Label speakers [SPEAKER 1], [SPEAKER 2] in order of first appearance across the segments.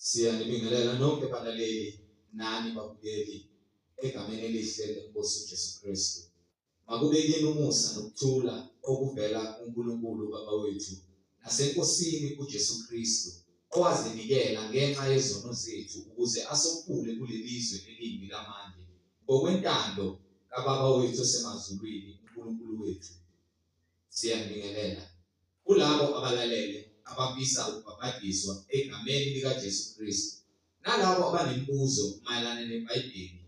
[SPEAKER 1] Siyanibingelela nonke balaleli nani babukeli egameni elihle leNkosi uJesu Kristu. Makube kini umusa nokuthula okuvela kuNkulunkulu uBaba wethu naseNkosini uJesu Kristu owazinikela ngenxa yezono zethu ukuze asophule kuleli zwe elibi lamanje ngokwentando kaBaba wethu osemazulwini uNkulunkulu wethu. Siyanibingelela kulabo abalalele abafisa ukubhabhadiswa egameni likaJesu Kristu nalabo abanemibuzo mayelana neBhayibheli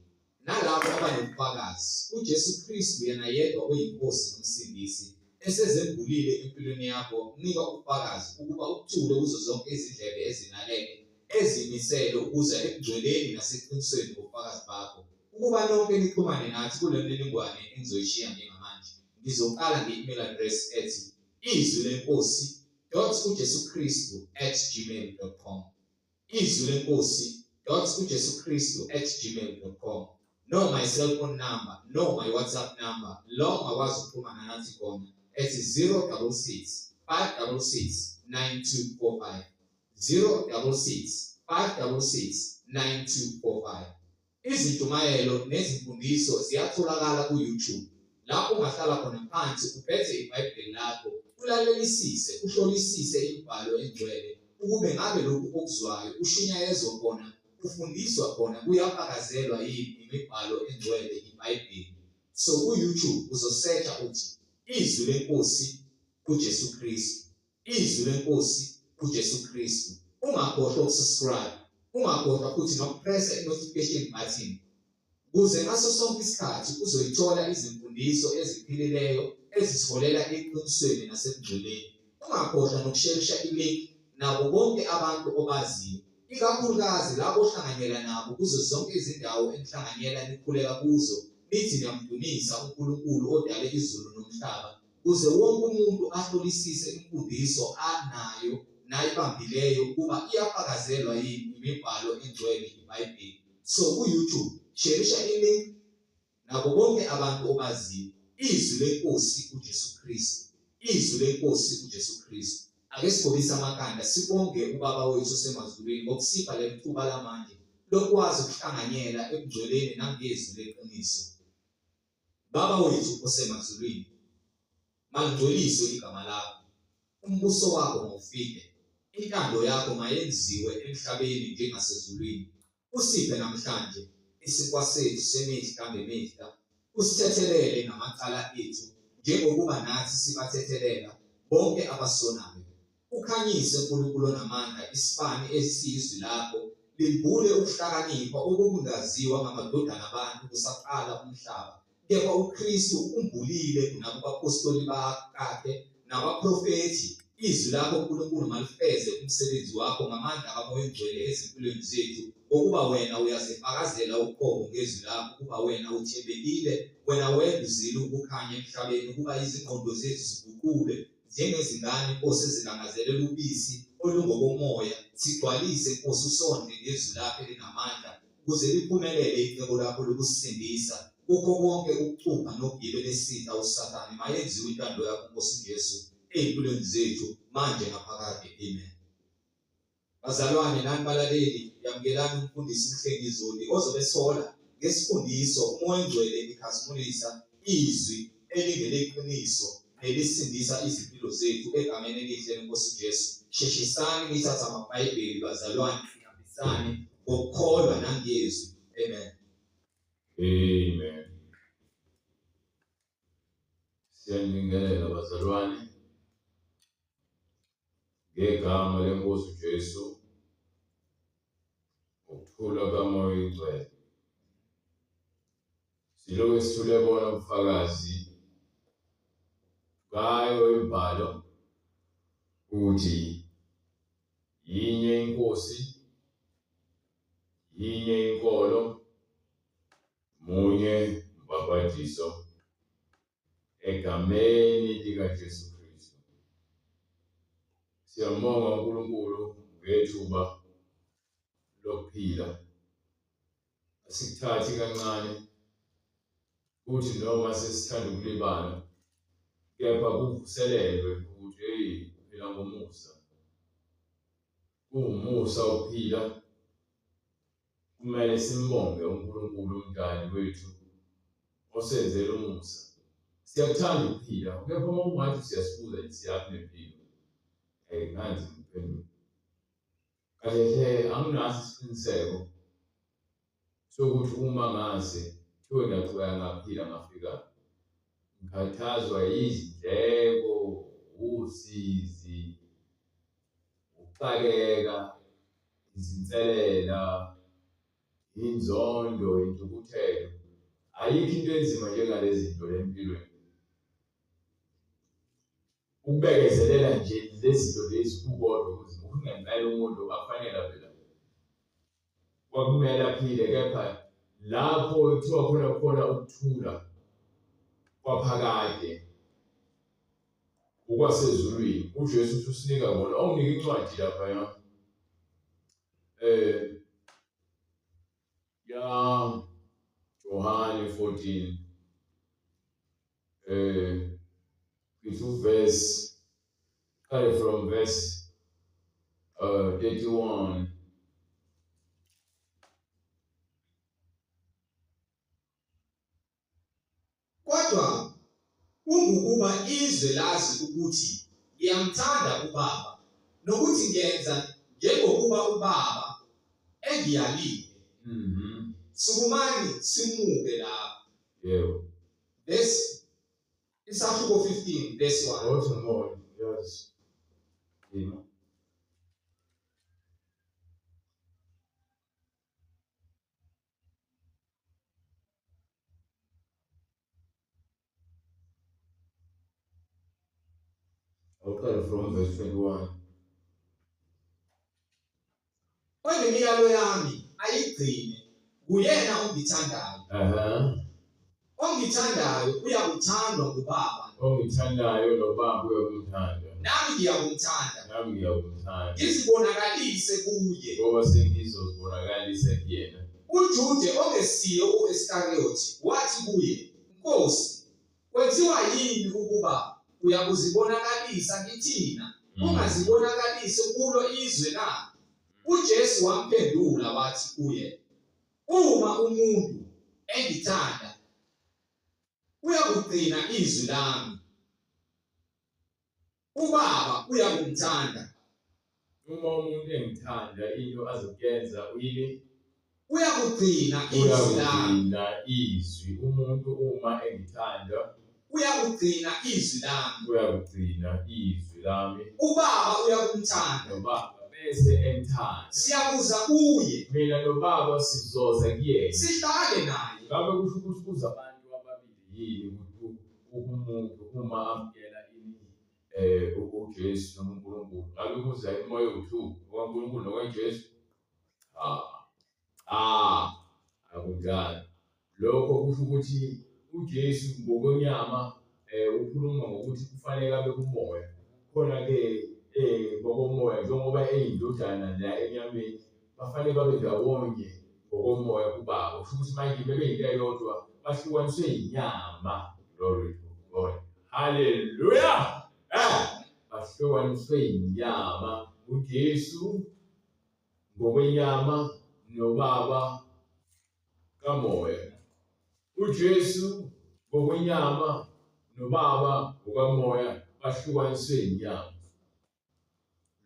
[SPEAKER 1] nalabo abanobufakazi uJesu Kristu yena yedwa oyiNkosi noMsindisi esezembulile empilweni yakho nika ubufakazi ukuba ukuthule kuzo zonke izindlebe ezilalele ezimisele ukuza ebungcweleni naseqinisweni ngobufakazi bakho ukuba nonke nixhumane nathi kule mniningwane engizoyishiya njengamanje. Ngizoqala nge-email address ethi izwi lenkosi dot uJesu Kristu at gmail dot com, izwi lenkosi dot uJesu Kristu at gmail dot com, noma i-cellphone number noma i-WhatsApp number lo ungakwazi ukuxhumana nathi khona ethi 066 566 9245, 066 566 9245. Izintshumayelo nezimfundiso ziyatholakala ku-YouTube, lapho ungahlala khona phansi uphethe iBhayibheli lakho, ulalelisise, uhlolisise imibhalo engcwele ukube ngabe lokhu okuzwayo ushunyayezwa khona, ufundiswa khona kuyafakazelwa yini imibhalo engcwele iBhayibheli. So ku-YouTube uzosearcha uthi Izwi leNkosi kuJesu Kristu. Izwi leNkosi uJesu Kristu. Ungakhohlwa ukusubscribe, ungakhohlwa futhi nokupressa i-notification button kuze ngaso sonke isikhathi uzoyithola izimfundiso eziphilileyo ezisiholela eqinisweni nasebungcweleni. Ungakhohlwa nokusherisha ilink nabo bonke abantu obaziyo, ikakhulukazi labo ohlanganyela nabo kuzo zonke izindawo enihlanganyela nikhuleka kuzo nithi niyamdumisa uNkulunkulu odale izulu nomhlaba Kuze wonke umuntu ahlolisise imfundiso anayo nayibambileyo ukuba iyafakazelwa yini imibhalo engcwele iBhayibheli. So ku-YouTube sherisha i-link nabo bonke abantu obaziyo. Izwi leNkosi uJesu Kristu. Izwi leNkosi uJesu Kristu. Ake sigobise amakhanda sibonge uBaba wethu osemazulwini ngokusipha leli thuba lamanje lokwazi ukuhlanganyela ebungcweleni nangezwi leqiniso. Baba wethu osemazulwini, malingcweliswe igama lakho, umbuso wakho mawufike, intando yakho mayenziwe emhlabeni njengasezulwini. Usiphe namhlanje isinkwa sethu semihla ngemihla, usithethelele namacala ethu njengokuba nathi sibathethelela bonke abasonayo. Ukhanyise, Nkulunkulu onamandla, isibani esiyizwi lakho, limbule ukuhlakanipha okungaziwa ngamadodana abantu kusaqala umhlaba. Kepha uKristu ukumbulile nakubaphostoli bakhe nabaprofethi. Izwi lakho, Nkulunkulu, malifeze umsebenzi wakho ngamandla kaMoya oNgcwele ezimpilweni zethu, ngokuba wena uyazifakazela uqobo ngezwi lakho ukuba wena uthembekile, wena wedwa uzile ukukhanya emhlabeni ukuba izingqondo zethu ziguqulwe Njengezingane, Nkosi, ezilangazelela ubisi olungokomoya, sigcwalise, Nkosi, usondle ngezwi lakho elinamandla, ukuze liphumelele icebo lakho lokusisindisa kukho konke ukucupha nogibe lesitha uSathane. Mayenziwe intando yakho, Nkosi uJesu, ezimpilweni zethu, manje naphakade. Amen. Bazalwane nani balaleli, yamukelani umfundisi uMhlengi Zondi ozobe esola ngesifundiso uMoya oNgcwele ekhazimulisa izwi elingeleqiniso nelisindisa izimpilo zethu egameni elihle leNkosi uJesu. Sheshisani nithathe amaBhayibheli bazalwane, sihambisane ngokukholwa nangezwi. Amen.
[SPEAKER 2] Amen. Siyanibingelela bazalwane ngegama leNkosi uJesu ngokuthula kaMoya oyiNgcwele. Silokhu sithule bona ubufakazi ngayo imibhalo ukuthi yinye inkosi, yinye inkolo, munye umbhabhadiso egameni likaJesu Kristu. Siyambonga uNkulunkulu ngethuba lokuphila. Asikuthathi kancane kuthi noma sesithanda ukulibala kepha kuvuselelwe ukuthi hey uphila ngomusa. Kuwumusa ukuphila. Kumele simbonge uNkulunkulu umdali wethu osenzela umusa. Siyakuthanda ukuphila, kepha uma ungathi siyasibuza nje siyaphi nempilo, kunganzima ukuphendula. Kahle hle anginaso isiqiniseko sokuthi uma ngase kuthiwe ngiyaqhubeka ngaphila ngafika ngikhathazwa yizindleko, usizi, ukuxakeka, izinselela, inzondo, intukuthelo. Ayikho into enzima njengalezi zinto le empilweni. Ukubekezelela nje lezi zinto lezi kukodwa kunzima. Ngempela umuntu akufanele phela kwakumele aphile kepha lapho kuthiwa khona khona ukuthula kwaphakade okwasezulwini uJesu uthi usinika kona awunike incwadi lapha ya ya Johane 14 ithi verse qale from verse 31.
[SPEAKER 1] Kodwa kungukuba izwe lazi ukuthi ngiyamthanda uBaba, nokuthi ngenza njengokuba uBaba engiyalile. Sukumani simuke lapha.
[SPEAKER 2] Yebo.
[SPEAKER 1] Verse isahluko 15 verse 1.
[SPEAKER 2] Othi ngibone, yazi. Yima. Awuqale from verse 21.
[SPEAKER 1] Onemiyalo yami ayigcine, nguyena ongithandayo. Ongithandayo uyakuthandwa nguBaba.
[SPEAKER 2] Ongithandayo noBaba uyakumthanda.
[SPEAKER 1] Nami ngiyakumthanda.
[SPEAKER 2] Nami ngiyakumthanda.
[SPEAKER 1] Ngizibonakalise kuye.
[SPEAKER 2] Ngoba sengizozibonakalisa kuyena.
[SPEAKER 1] UJude ongesiye uIskariyoti wathi kuye, Nkosi, kwenziwa yini ukuba uyakuzibonakalisa kithina, ungazibonakalisi kulo izwe na? UJesu wamphendula wathi kuye, uma umuntu engithanda, uyakugcina izwi lami. UBaba uyakumthanda.
[SPEAKER 2] Uma umuntu engithanda, into azokuyenza uyini?
[SPEAKER 1] Uyakugcina izwi lami.
[SPEAKER 2] Uyakugcina izwi. Umuntu uma engithanda,
[SPEAKER 1] uyakugcina izwi lami.
[SPEAKER 2] Uyakugcina izwi lami.
[SPEAKER 1] UBaba uyakumthanda.
[SPEAKER 2] NoBaba bese emthanda.
[SPEAKER 1] Siyakuza kuye.
[SPEAKER 2] Mina noBaba sizoza kuyena.
[SPEAKER 1] Sihlale naye.
[SPEAKER 2] Ngabe kusho ukuthi kuza abantu ababili yini umuntu uma amukela ini uJesu noma uNkulunkulu? Ngabe kuza imoya ewu-2 okaNkulunkulu nokaJesu? Akunjalo. Lokho kusho ukuthi uJesu ngokwenyama ukhuluma ngokuthi kufanele abe kumoya. Khona-ke ngokomoya njengoba eyindodana la enyameni bafanele babe ndawonye ngokomoya kuBaba. Kusho ukuthi manje bebeyinto eyodwa bahlukaniswe inyama. Glory to God. Hallelujah. Bahlukaniswe inyama uJesu ngokwenyama noBaba kamoya. uJesu ngokwenyama noBaba ngokamoya bahlukaniswe inyama.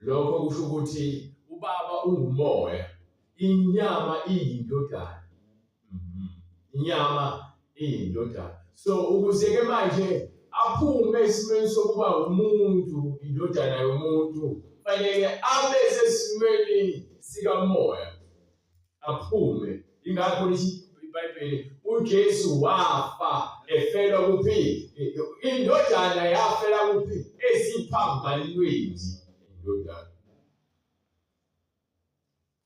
[SPEAKER 2] Lokho kusho ukuthi uBaba ungumoya, inyama iyindodana. Inyama iyindodana. So ukuze ke manje aphume esimweni sokuba umuntu, indodana yomuntu, kufanele abe sesimweni sikamoya, aphume. Ingakho lithi iBhayibheli uJesu wafa efela kuphi? Indodana yafela kuphi? Esiphambanweni. Indodana.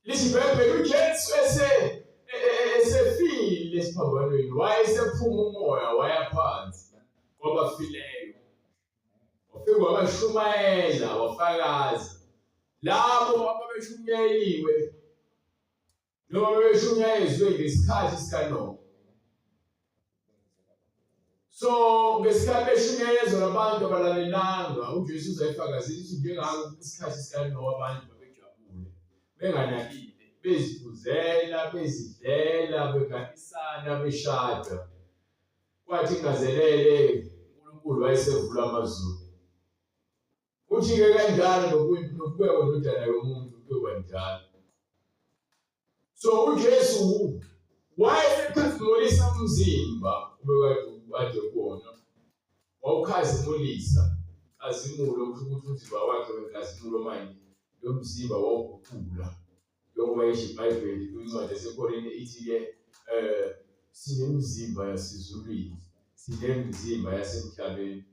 [SPEAKER 2] Lithi iBhayibheli uJesu esefile esiphambanweni, wayesephuma umoya waya phansi kwabafileyo. Wafika wabashumayela, wafakaza. Labo ababeshunyayeliwe noma bebeshunyayezwe ngesikhathi sikaNowa. So ngesikhathi beshunyayezwa labantu abalalelanga, uJesu uzayifakazisa ukuthi njengako isikhathi sikaNowa abantu babejabule benganakile. Beziphuzela, bezidlela, beganisana, beshada. Kwathi kungazelele uNkulunkulu wayesevula amazulu. Kuthi-ke kanjalo nokubuya kwendodana yomuntu kuyoba njalo. So uJesu wayesekhazimulisa umzimba obekade kuwona. Wawukhazimulisa inkazimulo, kusho ukuthi umzimba wakhe wenkazimulo manje lo mzimba wawuguqula. Njengoba isho iBhayibheli kwincwadi yaseKorinte ithi-ke sinemizimba yasezulwini, sinemizimba yasemhlabeni.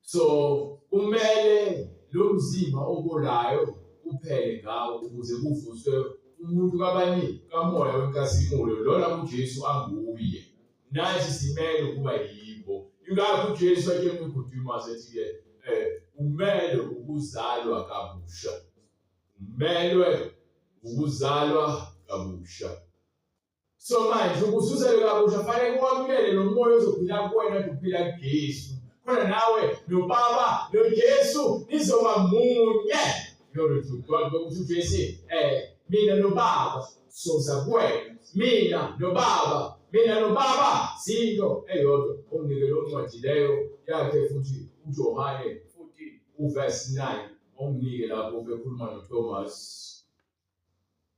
[SPEAKER 2] So kumele lo mzimba obolayo uphele ngawo ukuze kuvuswe umuntu kabani kamoya wenkazimulo lona uJesu anguye. Nathi simele ukuba yibo. Ingakho uJesu atshela uNikodemasi ethi-ke umele ukuzalwa kabusha. Umelwe ukuzalwa kabusha. So manje ukususelwe kabusha fanele uwamukele lo moya ozophila kuwena uphila kuJesu. Khona nawe noBaba noJesu nizoba munye. Glory to God. Ngokuthi uJesu mina noBaba soza kuwena. Mina noBaba, mina noBaba sinto eyodwa. Unginike lo ncwadi leyo yakhe futhi uJohane 14 uverse 9. Onginike lapho bekhuluma noThomas.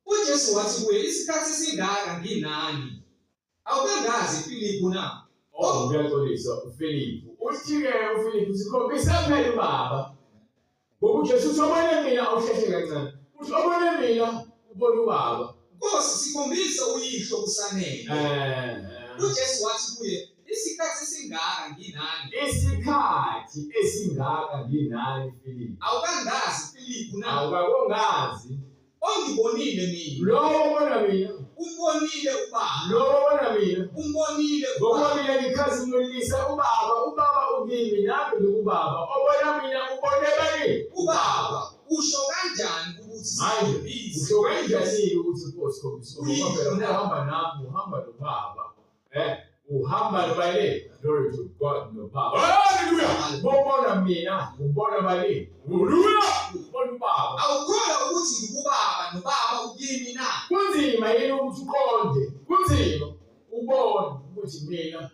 [SPEAKER 1] UJesu wathi kuye, isikhathi singaka nginani, awukangazi Filiphu na?
[SPEAKER 2] Oh, ngiyaxolisa uFiliphu. Uthi-ke uFiliphu, sikhombisa phela ubaba. Ngoba uJesu uthi obone mina awusheshe kancane. Uthi obone mina ubona ubaba.
[SPEAKER 1] Nkosi, sikhombisa uyihlo kusanele. UJesu wathi kuye, isikhathi esingaka nginani.
[SPEAKER 2] Isikhathi esingaka nginani Filiphu.
[SPEAKER 1] Awukangazi Filiphu na?
[SPEAKER 2] Awukangazi.
[SPEAKER 1] Ongibonile mina.
[SPEAKER 2] Lowo obona mina.
[SPEAKER 1] Umbonile ubaba.
[SPEAKER 2] Lowo obona mina.
[SPEAKER 1] Umbonile ubaba.
[SPEAKER 2] Ngoba mina ngikhazimulisa ubaba, ubaba ukimi nami ngikubaba. Obona mina ubone bani?
[SPEAKER 1] Ubaba. Usho kanjani ukuthi
[SPEAKER 2] manje? Usho kanjani ukuthi Nkosi khombisa ubaba? Uhamba nami, uhamba nobaba. Uhamba nobani? Glory to God nobaba. Hallelujah. Ubona mina, ubona bani? Hallelujah. Ubona ubaba.
[SPEAKER 1] Awukholwa ukuthi ngikubaba nobaba ukimi na?
[SPEAKER 2] Kunzima yini ukuthi uqonde? Kunzima ubone ukuthi mina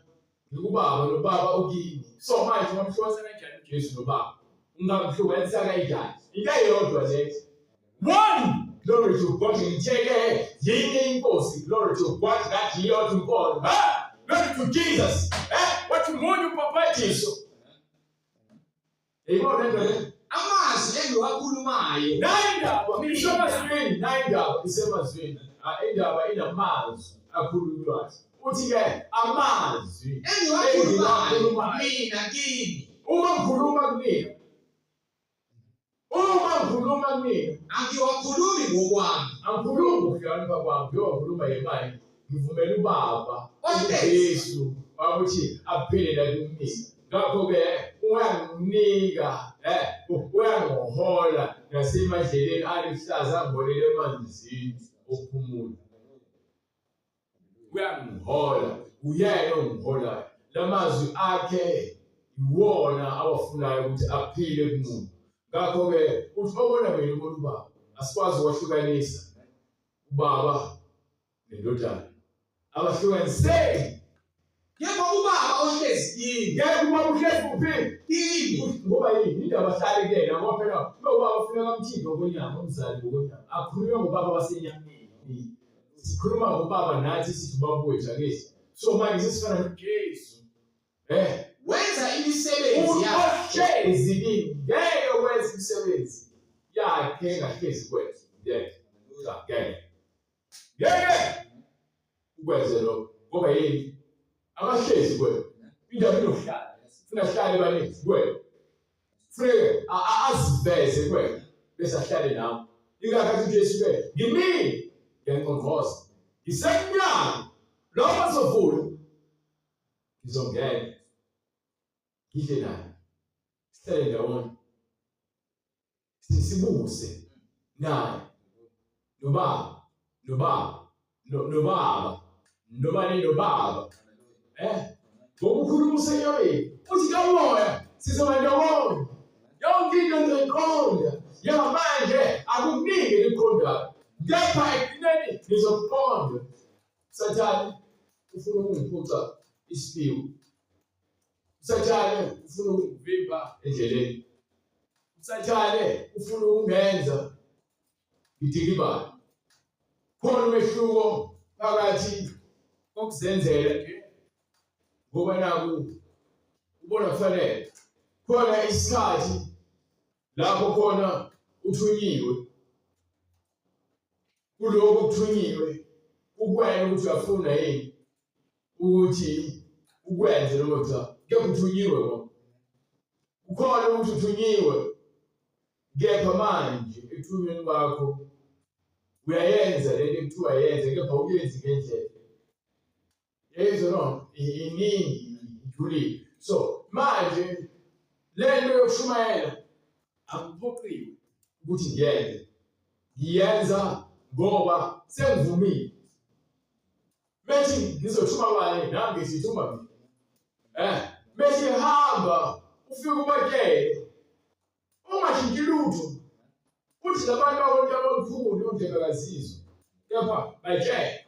[SPEAKER 2] ngikubaba nobaba ukimi. So manje ungamhlukanisa kanjani uJesu nobaba? Ungamhlukanisa kanjani? Into eyodwa le. One, glory to God, ngitheke yinye inkosi, glory to God, ngathi iyodwa inkolo. Glory to Jesus. Wathi munye ubhaphathiso. Eyibona into le.
[SPEAKER 1] Amazwi engiwakhulumayo.
[SPEAKER 2] Nayi indaba, ngisho emazwini, nayi indaba isemazwini. Indaba inamazwi akhulunywayo. Uthi-ke amazwi
[SPEAKER 1] engiwakhulumayo mina kini.
[SPEAKER 2] Uma ngikhuluma kunina, uma ngikhuluma kumina,
[SPEAKER 1] angiwakhulumi ngokwami.
[SPEAKER 2] Angikhulumi ngokuhlakanipha kwami, njengoba ngikhuluma yemali, ngivumela ubaba uJesu ukuthi aphile la kumina. Ngakho-ke uyanginika, uyangihola nasemadleleni aluhlaza, angiholele emanzini okuphumula. Uyangihola, uyena ongiholayo. Lamazwi akhe iwona awafunayo ukuthi aphile kumuntu. Ngakho-ke uthi obona mina ubona ubaba. Asikwazi ukwahlukanisa ubaba nendodana. Abahlukaniseki.
[SPEAKER 1] Yebo ubaba ohlezi kimi.
[SPEAKER 2] Yebo ubaba uhlezi kuphi?
[SPEAKER 1] Kimi.
[SPEAKER 2] Ngoba yini? Indaba ahlale kuyena ngoba phela lo baba ufuneka amthinte ngokwenyama, umzali ngokwenyama. Akhulunywe ngobaba wasenyameni. Sikhuluma ngobaba nathi sithi ubaba wethu akithi. So manje sesifana noJesu.
[SPEAKER 1] Wenza imisebenzi yakhe.
[SPEAKER 2] Uhlezi kimi. Ngeke wenze imisebenzi yakhe engahlezi kwethu. Ngeke. Ngeke. Ngeke ukwenze lokho. Ngoba yini? Abahlezi kwethu. Indaba inokuhlala. Funa ahlale baningi kwethu. Funeke aziveze kwethu bese ahlale nawe. Ingakho uJesu ke ngimile ngiyanqonqoza. Ngisemnyango. Lokho azovula. Ngizongena. Ngidle naye. Sihlale ndawonye. Sibuse naye. Nobaba, nobaba, nobaba, nobani nobaba. Ngokukhuluma usenyameni. Uthi kamoya sizoba ndawonye. Yonke into ngizoyiqonda. Njengamanje akukuningi enikuqondayo. Kepha ekugcineni ngizokuqonda. Sathane ufuna ukungiphuca isiphiwo. Sathane ufuna ukungivimba endleleni. Sathane ufuna ukungenza ngidikibale. Khona umehluko phakathi kokuzenzela nje ngoba naku ubona kufanele khona isikhathi lapho khona uthunyiwe kuloko kuthunyiwe kukwena ukuthi uyafuna yini ukuthi ukwenze noma cha kepha uthunyiwe ngoba ukhona ukuthi uthunyiwe kepha manje ekuthunyweni kwakho uyayenza lento ekuthiwa yenze kepha uyenzi ngendlela Yezwa no iningi ijulile. So manje le nto yokushumayela angiphoqiwe ukuthi ngiyenze. Ngiyenza ngoba sengivumile. Methi ngizothuma bani nami ngithi thuma mina. Methi hamba ufike ubatshele Ungashintshi lutho. Uthi labantu abantu abalukhuni ondlebe kazizwa. Kepha batshele.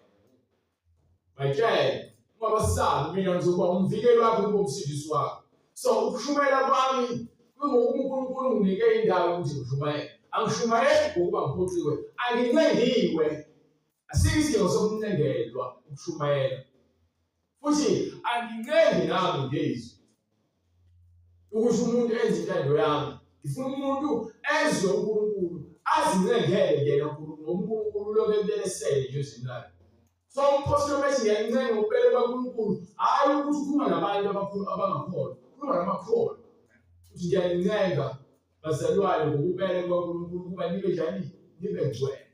[SPEAKER 2] Batshele. Ungabasabi mina ngizokuba umvikeli wakho kube umsindisi wakho. So ukushumayela kwami kungokuba uNkulunkulu unginike indawo ukuthi ngishumayele. Angishumayeli ngokuba ngiphoqiwe. Angincengiwe. Asikho isidingo sokuncengelwa ukushumayela. Futhi angincengi nami ngezwi. Ukuthi umuntu enze intando yami. Ngifuna umuntu ezwe uNkulunkulu, azincengele yena uNkulunkulu, ngoba uNkulunkulu lokhu ebelesele nje ezwini lakhe. So umphostoli methi ngiyancenga ngokubele kwaNkulunkulu, hhayi ukuthi ukhuluma nabantu abangakholwa, ukhuluma namakholwa. Uthi ngiyanincenga bazalwane ngokubele kwaNkulunkulu ukuba nibe njani? Nibe ngcwele.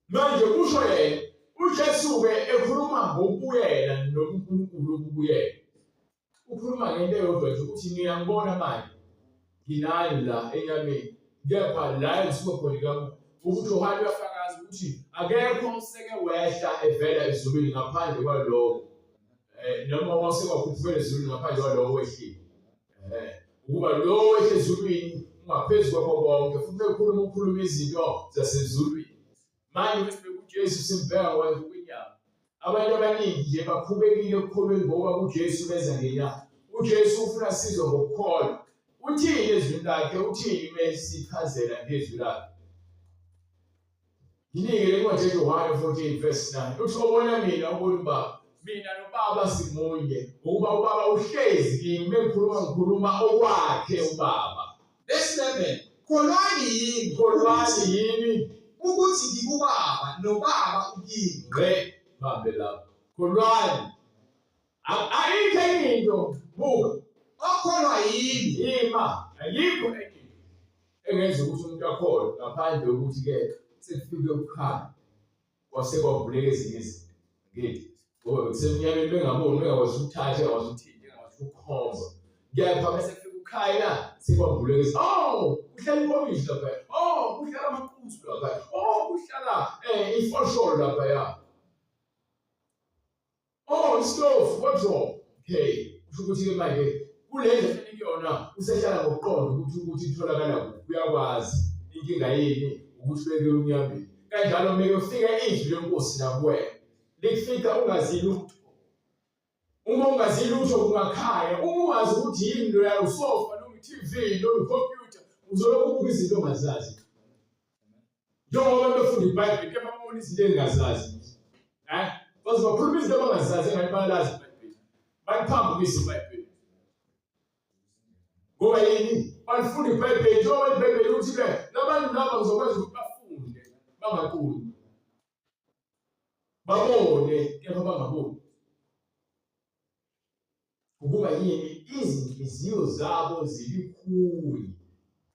[SPEAKER 2] Manje kusho yena uJesu-ke ekhuluma ngokubuyela nobuNkulunkulu obubuyela. Ukhuluma ngento eyodwa nje ukuthi niyangibona manje nginani la enyameni kepha la engisuke khona ikamoya. Ukuthi uJohane uyafakaza ukuthi akekho oseke wehla evela ezulwini ngaphandle kwalowo noma wase wakhuphukela ezulwini ngaphandle kwalowo wehlile. Ukuba lowo wehle ezulwini ungaphezu kwakho konke futhi ekhuluma ukhuluma izinto zasezulwini. Manje besibheka uJesu simbheka ngokwenyama. Abantu abaningi nje bakhubekile ekukholweni ngoba kuJesu beza ngenyama. uJesu ufuna sizwe ngokukholwa. Uthini ezwini lakhe? Uthini mesichazela ngezwi lakhe? Nginike le ncwadi yeJohane 14 verse 9. Uthi obona mina ubona ubaba. Mina nobaba simunye ngokuba ubaba uhlezi kimi mengikhuluma ngikhuluma okwakhe ubaba.
[SPEAKER 1] Verse 11. Kholwani yimi,
[SPEAKER 2] Kholwani yimi
[SPEAKER 1] ukuthi ngikubaba nobaba ukimi.
[SPEAKER 2] Ngqe bambe lapho. Kholwani. Ayikho enye into. Buka.
[SPEAKER 1] Okholwa yimi.
[SPEAKER 2] Ima. Ayikho enye into engenza ukuthi umuntu akholwe ngaphandle kokuthi-ke sekufike ukukhanya kwase kwavuleka ezinye izinto. Ngithi ngoba bekusemnyameni bengaboni bengakwazi ukuthatha bengakwazi ukuthinta bengakwazi ukukhomba. Kepha bese kufika ukukhanya sekwavuleka izinto. Oh, kuhlala inkomishi lapha. Oh, kuhlala amaqhuzu lapha. Oh, kuhlala ifosholo lapha. Oh, isitofu wardrobe. Okay, kusho ukuthi-ke manje kule ndlu ehleli kuyona usehlala ngokuqonda ukuthi ukuthi itholakala kuphi uyakwazi inkinga yini ukuthi beke umnyameni kanjalo meke ufika izwi lenkosi nakuwena likufika ungazi lutho uma ungazi lutho kungakhaya uma ungazi ukuthi yini loya usofa noma i-TV noma ikhompyutha uzolokhu ubuka izinto ongazazi Njengoba abantu befunda iBhayibheli kepha babona izinto engingazazi. Eh? Baze bakhuluma izinto abangazazi engathi bayalazi iBhayibheli. Baliphambukisa iBhayibheli. Ngoba yini? Balifunda iBhayibheli njengoba iBhayibheli ukuthi-ke labantu laba ngizokwenza ukuthi bafunde bangaqondi. Babone kepha bangaboni. Ukuba yini izinhliziyo zabo zilikhuni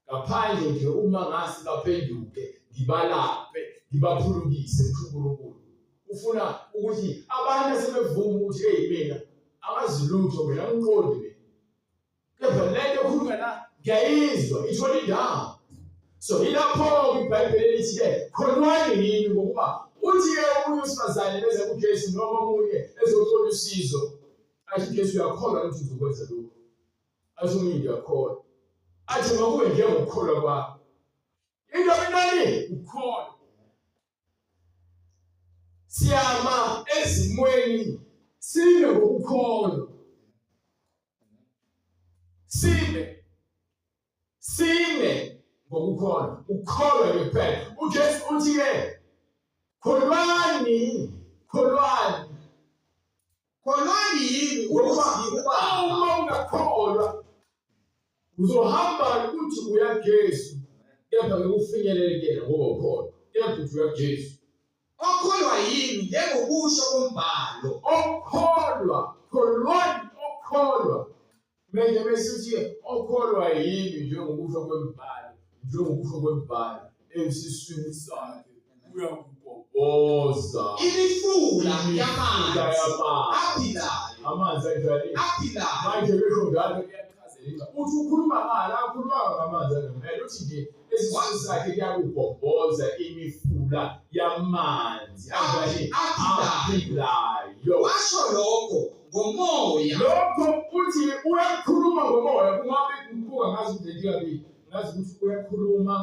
[SPEAKER 2] ngaphandle nje uma ngase baphenduke ngibalaphe ngibaphulukise kusho uNkulunkulu ufuna ukuthi abantu asebevuma ukuthi hey mina angazi lutho mina angiqondi mina Kepha lento ekhulunywa la ngiyayizwa ithola indawo. So yilapho-ke iBhayibheli elithi-ke kholwani yini ngokuba uthi-ke omunye wesifazane beze kuJesu noma omunye ezothola usizo. Athi uJesu uyakholwa ukuthi uzokwenza lokhu. Athi omunye ngiyakholwa. Athi makube njengokukholwa kwakho. Into minani Yini? Ukukholwa. Siyama ezimweni sime ngokukholwa. Sime sime ngokukholwa. Ukholwa nje kuphela. UJesu uthi ke kholwani, kholwani.
[SPEAKER 1] Kholwani yini ukuthi ngikubaba?
[SPEAKER 2] Uma ungakholwa uzohamba uthi uya Jesu kepha ngeke ufinyelele kuyena ngoba ukholwa kepha uthi uya Jesu.
[SPEAKER 1] Okholwa yini njengokusho kombhalo.
[SPEAKER 2] Okholwa, kholwani okholwa. Manje bese uthi okholwa yimi njengokusho kwembhalo, njengokusho kwembhalo esiswini sakhe uyakubhobhoza
[SPEAKER 1] Imifula
[SPEAKER 2] Imifula
[SPEAKER 1] yamanzi
[SPEAKER 2] yamanzi.
[SPEAKER 1] aphilayo,
[SPEAKER 2] Amanzi anjani?
[SPEAKER 1] aphilayo.
[SPEAKER 2] Manje besho njalo iyachazela. Uthi ukhuluma ngala, akhuluma ngamanzi angempela. Uthi nje esiswini sakhe kuyakubhobhoza imifula yamanzi anjani?
[SPEAKER 1] Aphilayo.
[SPEAKER 2] Aphilayo.
[SPEAKER 1] Washo lokho ngomoya.
[SPEAKER 2] Lokho uthi uyakhuluma ngomoya, kungabe kubuka ngazi ukuthi lento ngazi ukuthi uyakhuluma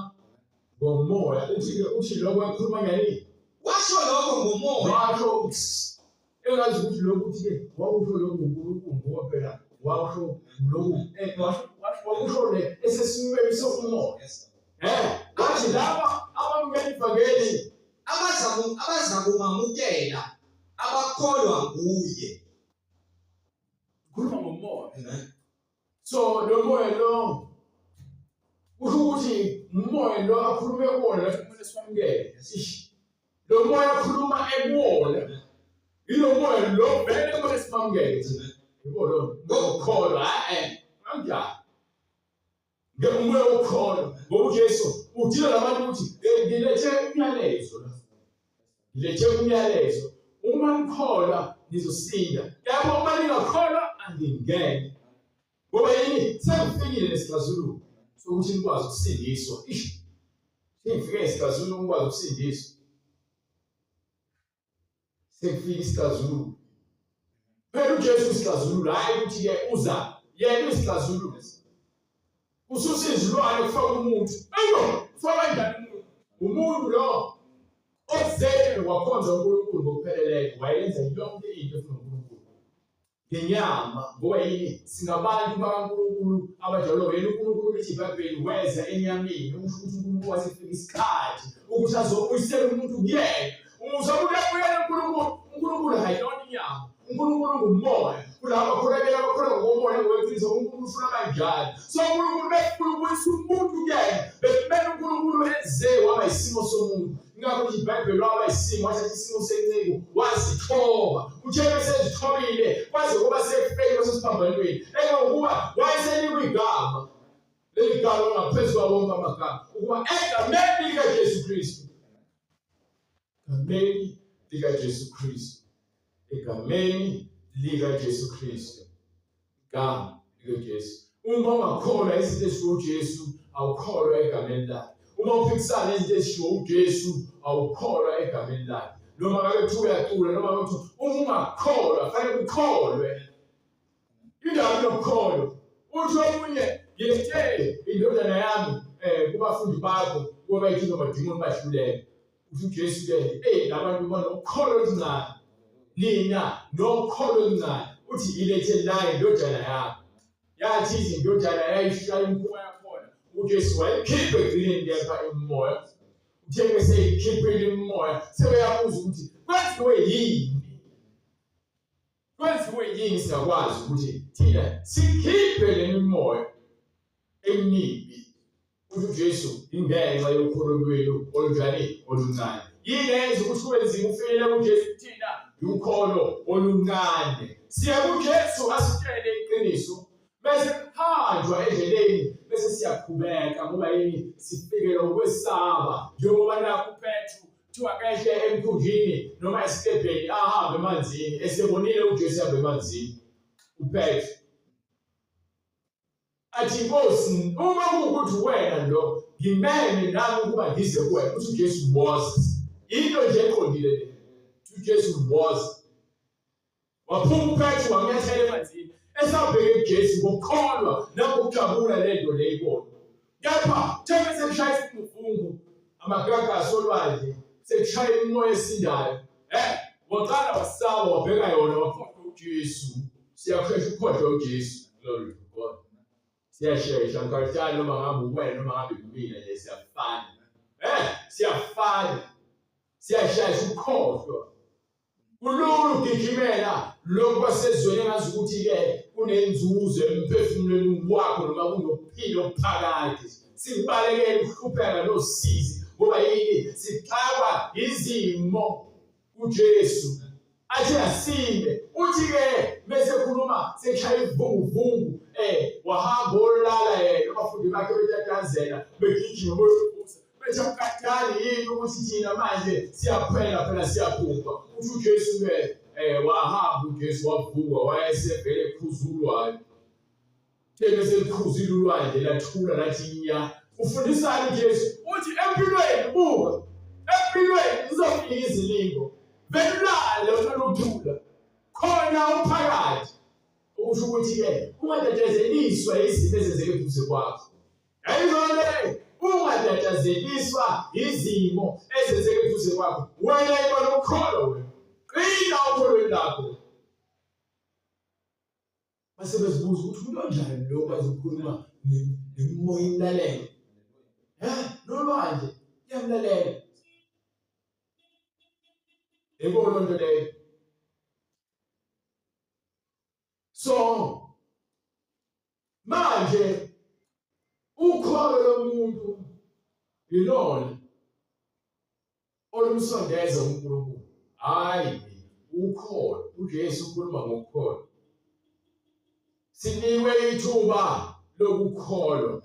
[SPEAKER 2] ngomoya. Uthi uthi lokho uyakhuluma ngani?
[SPEAKER 1] Washo lokho ngomoya.
[SPEAKER 2] Washo engazi ukuthi lokhu uthi ke wakusho lokhu uNkulunkulu ngoba phela washo lokhu washo wakusho le esesimweni somoya. Wathi laba abamukela ivangeli
[SPEAKER 1] Abazakumamukela abakholwa nguye.
[SPEAKER 2] Khuluma ngomoya.
[SPEAKER 1] Amen.
[SPEAKER 2] So lo moya lo kusho ukuthi umoya lo akhulume kuwona la kumele siwamukele. Ish. Lo moya akhuluma ekuwona. Yilo moya lo vele kumele simamukele. Yebo lo ngokukholwa kanjani? Ngemoya wokukholwa ngoba uJesu udila nabantu ukuthi ngilethe umyalezo la. Ngilethe umyalezo. Uma nikholwa nizosinda. Kepha uma ningakholwa angingeni. Ngoba yini? Sekufikile nesixazululo sokuthi nikwazi ukusindiswa. Ish. Sengifike isixazululo ukwazi ukusindiswa. Sekufika isixazululo. Phela uJesu isixazululo, hayi ukuthi ke uza yena isixazululo. Ususa izilwane kufaka umuntu. Ayo, kufaka kanjani umuntu? Umuntu lo ozele wakhonza uNkulunkulu ngokupheleleyo, wayenza yonke into efuna uNkulunkulu. Ngenyama, ngoba yini? Singabantu bakaNkulunkulu abajabula. Yena uNkulunkulu lithi iBhayibheli weza enyameni, usho ukuthi uNkulunkulu wasefika isikhathi ukuthi azobuyisela umuntu kuyena. Umusa uyabuyela uNkulunkulu. uNkulunkulu hayona inyama. uNkulunkulu ngumoya. Kulabo abakholwa abakholwa ngomoya ngokweqiniso uNkulunkulu ufuna kanjani. So uNkulunkulu befuna ukubuyisa umuntu kuyena. Bekumele uNkulunkulu eze waba isimo somuntu. Ingakho nje iBhayibheli waba isimo, wathatha isimo senceku, wazithoba. Uthe esezithobile kwaze kuba sekufeni kwasesiphambanweni. Engokuba wayesenikwa igama. Leli gama ngaphezu kwawo wonke amagama. Ukuba egameni likaJesu Kristu. Egameni likaJesu Kristu. Egameni likaJesu Kristu. Igama likaJesu. Uma ungakholwa izinto ezishiwo uJesu, awukholwa egameni lakhe. Uma uphikisana izinto ezishiwo uJesu, awukholwa egameni lakhe. Noma ngabe kuthiwa uyacula, noma ngabe kuthiwa uma ungakholwa, fanele ukholwe. Indaba yokukholwa. Uthi omunye ngilethe indodana yami kubafundi bakho kuba bayikhiphe amadimoni bahluleke. Uthi uJesu ke, hey labantu banokholo oluncane. Nina nokholo oluncane. Uthi ilethe la indodana yami. Yathi izindodana yayishaya imikhuba yakhona. uJesu wayikhipha ekugcineni kepha imimoya. Uthe beseyikhiphile imimoya, sebeyabuza ukuthi kwenziwe yini? Kwenziwe yini singakwazi ukuthi thina sikhiphe le mimoya emibi? Uthi uJesu ingenxa yokholo lwenu olunjani oluncane. Yini eyenza ukuthi kube nzima ukufinyelela kuJesu thina? Ukholo oluncane. Siya kuJesu asitshele iqiniso bese kuhanjwa endleleni bese siyaqhubeka ngoba yini sifikela ukwesaba njengoba nakho uPetru kuthiwa kehle emkhunjini noma esikebheni ahambe emanzini esebonile uJesu ehamba emanzini uPetru athi Nkosi uma kuwukuthi wena lo ngimeme nami ukuba ngize kuwena uthi uJesu was into nje eqondile le uJesu was waphuma uPetru wanyathela emanzini esabheke kuJesu ngokukholwa nangokujabula lento le ibona kepha theme sekushaya isivunguvungu Amagagasi olwandle sekushaya imimoya esindayo. Waqala wasaba wabheka yona wakhohlwa uJesu. Siyashesha ukukhohlwa uJesu. Glory to God. Siyashesha ngikhathali noma ngabe uwena noma ngabe kumina nje siyafana. Siyafana. Siyashesha ukukhohlwa. Kulula ukugijimela lokhu kwasezweni engazi ukuthi-ke kunenzuzo emphefumulweni wakho noma kunokuphila okuphakade. Sikubalekele ukuhlupheka nosizi ngoba yini? Sixakwa izimo kuJesu. Athi asime. Uthi-ke bese khuluma sekushaya ivunguvungu wahamba olala yena abafundi bakhe betatazela begijima boyovusa. Bethi akukadali yini ukuthi thina manje siyaphela phela siyaphupha. Uthi uJesu-ke wahamba uJesu wavuka wayesevele ekhuza ulwandle. Bese selikhuzile ulwandle lathula lathi nya. Ufundisani uJesu? Uthi empilweni buka. Empilweni kuzofika izilingo. Vele ulale uthole ukuthula. Khona uphakathi. Okusho ukuthi-ke ungatatazeliswa izimo ezenzeka eduze kwakho. Yayizona ungatatazeliswa izimo ezenzeka eduze kwakho. Wena iba nokholo wena. Qina okholweni lakho. Base bezibuza ukuthi umuntu onjani lo okwazi ukukhuluma nemimoya imlalele. Nolwandle iyamlalela. Yebo loo nto leyo. So manje ukholo lomuntu yilona olumsondeza kuNkulunkulu, hayi ukholo. uJesu ukhuluma ngokukholo. Sinikwe ithuba lokukholwa.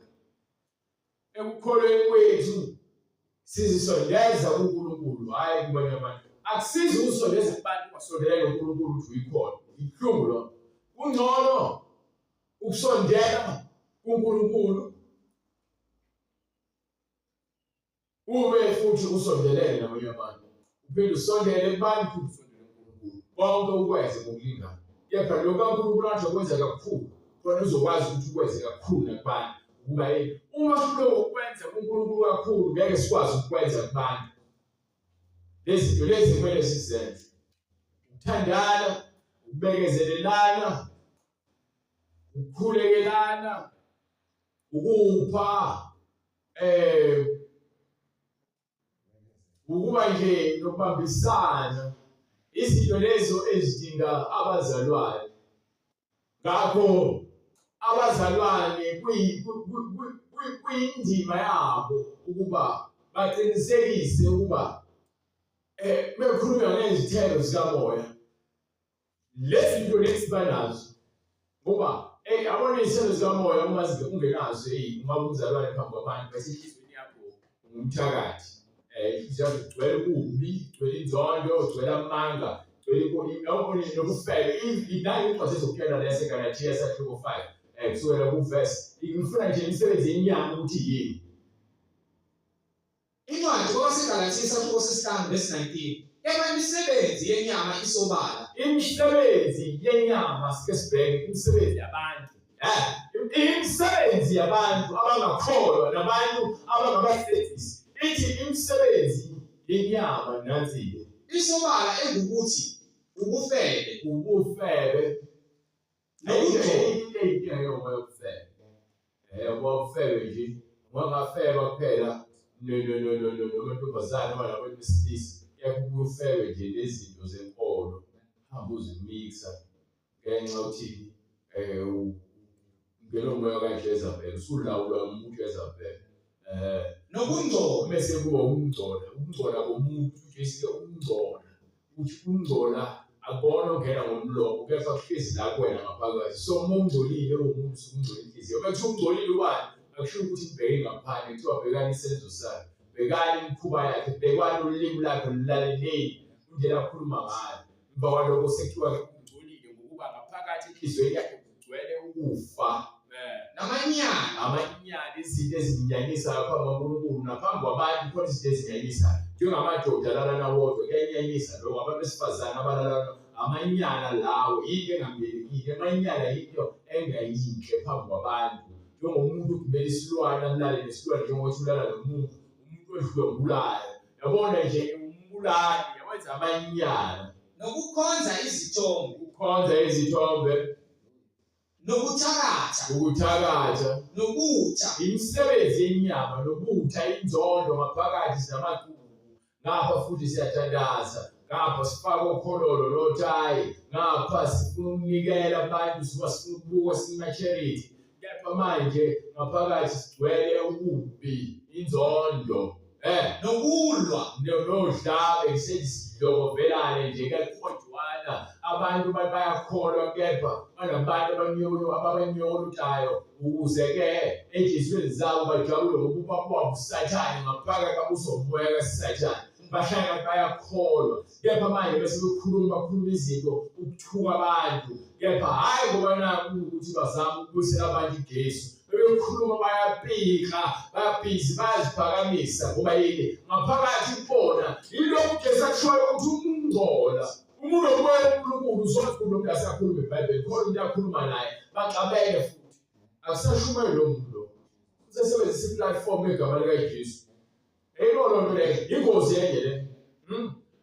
[SPEAKER 2] Ekukholweni kwethu sizisondeza kuNkulunkulu, hhayi kubanye abantu. Akusizi ukusondeza kubantu ungasondelele noNkulunkulu ukuthi uyikhona. Ibuhlungu lokho. Kungcono ukusondela kuNkulunkulu ube futhi usondelene nabanye abantu, uphinde usondele kubantu futhi usondele kuNkulunkulu, konke ukwenze ngokulingana. Kepha lokhu kaNkulunkulu athi ukwenza kakhulu, khona uzokwazi ukuthi ukwenze kakhulu nakubantu. Ukuba yini? Uma sihluleka ukwenza kuNkulunkulu kakhulu, ngeke sikwazi ukwenza kubantu. Lezi zinto lezi kumele sizenze. Ukuthandana, ukubekezelelana, ukukhulekelana, ukupha, ukuba nje nokubambisana, izinto lezo ezidinga abazalwane. Ngakho abazalwane kuyindima yabo ukuba baqinisekise ukuba bekhulunywa ngezithelo zikamoya, lezi zinto lezi banazo. Ngoba yabona izithelo zikamoya uma ungenazo, uma umzalwane phambi kwabantu bese enhliziyweni yakho ungumthakathi. Inhliziyo yakho igcwele ububi, igcwele inzondo, igcwele amanga, igcwele nobufebe. Nayo incwadi ezokutshela le yaseGalathiya sahluko 5 kusukela kuvesi. Ngifuna nje imisebenzi yenyama ukuthi yini.
[SPEAKER 1] Incwadi kwabaseGalathiya isahluko sesihlanu verse 19. Kepha imisebenzi yenyama isobala.
[SPEAKER 2] Imisebenzi yenyama sike sibheke imisebenzi yabantu. Imisebenzi yabantu abangakholwa nabantu abangabasebenzisi. Ithi imisebenzi yenyama nansi-ke.
[SPEAKER 1] Isobala engukuthi ubufebe.
[SPEAKER 2] Ubufebe. Ubufebe nje ungangafeba kuphela nomantombazane noma nabantu besilisa, kepha ubufebe nje nezinto zenkolo hamba uzimixa ngenxa yokuthi ungena umoya kaJezebel, usulawulwa uJezebel.
[SPEAKER 1] Nokungcola
[SPEAKER 2] bese kuba ukungcola, ukungcola komuntu. uJesu ukungcola, uthi ukungcola akubona ongena ngomlomo kepha kuhlezi la kuwena ngaphakathi. So uma ungcolile uwumuntu usungcola inhliziyo. Uma kuthiwa ungcolile ubani, akusho ukuthi ubheke ngaphandle, kuthiwa bhekani isenzo sakhe, bhekani imikhuba yakhe, bhekani ulimi lakhe, lulaleleni indlela akhuluma ngayo. Emva kwalokho sekuthiwa-ke ungcolile ngokuba ngaphakathi enhliziyweni yakhe kugcwele ukufa.
[SPEAKER 1] Namanyala.
[SPEAKER 2] Amanyala, izinto ezinyanyisayo phambi kwaNkulunkulu naphambi kwabantu. Khona izinto ezinyanyisayo njengamadoda alalana wodwa, kuyanyanyisa lokho. Abantu besifazane abalalana, amanyala lawo, yinto engamukelekile. Amanyala yinto engayinhle phambi kwabantu, njengomuntu ogibela isilwane alale nesilwane njengokuthi ulala nomuntu. Umuntu Odlwengulayo. Yabona nje umbulali, yawenza amanyala.
[SPEAKER 1] Nokukhonza izithombe.
[SPEAKER 2] Ukukhonza izithombe.
[SPEAKER 1] Nokuthakatha.
[SPEAKER 2] Ukuthakatha.
[SPEAKER 1] Nobutha.
[SPEAKER 2] Imisebenzi yenyama nobutha, inzondo ngaphakathi sinamaqubu. Ngapha futhi siyathandaza. Ngapha sifaka okhololo nothayi. Ngapha sifuna ukunikela abantu, sifuna ukubukwa sima-charity. Kepha manje ngaphakathi sigcwele ububi, inzondo.
[SPEAKER 1] Nokulwa.
[SPEAKER 2] Nodlame sesidlokovelane nje kuyaqojwana. Abantu bayakholwa kepha banabantu abanyolutayo ukuze ke enhliziyweni zabo bajabule ngokuba kwabo uSathane ngaphakathi babuzomoya kaSathane. Bashaya ngathi bayakholwa kepha manje bese bekhuluma bakhuluma izinto ukuthuka abantu kepha hhayi ngoba naku ukuthi bazama ukubuyisela abantu iGesu. Bebekhuluma bayapika, bayabhizi, bayaziphakamisa ngoba yini? Ngaphakathi kubona yilokhu uJesu akushoyo ukuthi umngcola. Umuntu omoya uNkulunkulu uzothi kulo muntu asakhuluma iBhayibheli, khona umuntu akhuluma naye, baxabene futhi. Akusashumayeli lo muntu lo. Usesebenzisa i-platform yegama likaJesu. Eyibona loo nto leyo, ingozi enye le.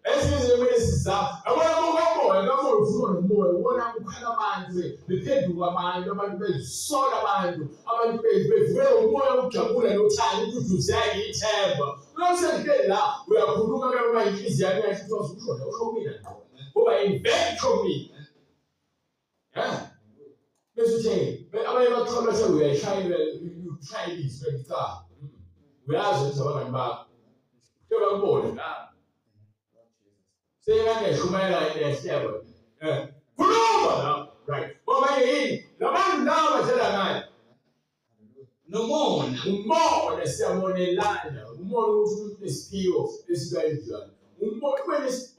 [SPEAKER 2] Ezinye izinto kumele sizame. Yabona kukamoya, kamoya uvuma nomoya, ubona kukhala abantu, bephenduka abantu, abantu bezisola abantu, abantu bevukela umoya wokujabula nothando, ukududuzeka, ithemba. Uma usengihleli la, uyakhuluma ke uma inhliziyo yami yasho ukuthi usho la, usho kumina ngqo. Ngoba yini? Vele usho kumina. Bese uthe abanye bakuthola bese uyayishayela ushaya ilizwi cha. Uyazi ukuthi abangani bakho. Ke bakubone la. Seyikade eshumayela ehlebo. Khuluma la. Right. Ngoba yini? Labantu laba badlala ngayo.
[SPEAKER 1] Nomona.
[SPEAKER 2] Umona siyamonelana. Umona ukuthi umuntu unesiphiwo esikanjani. Umona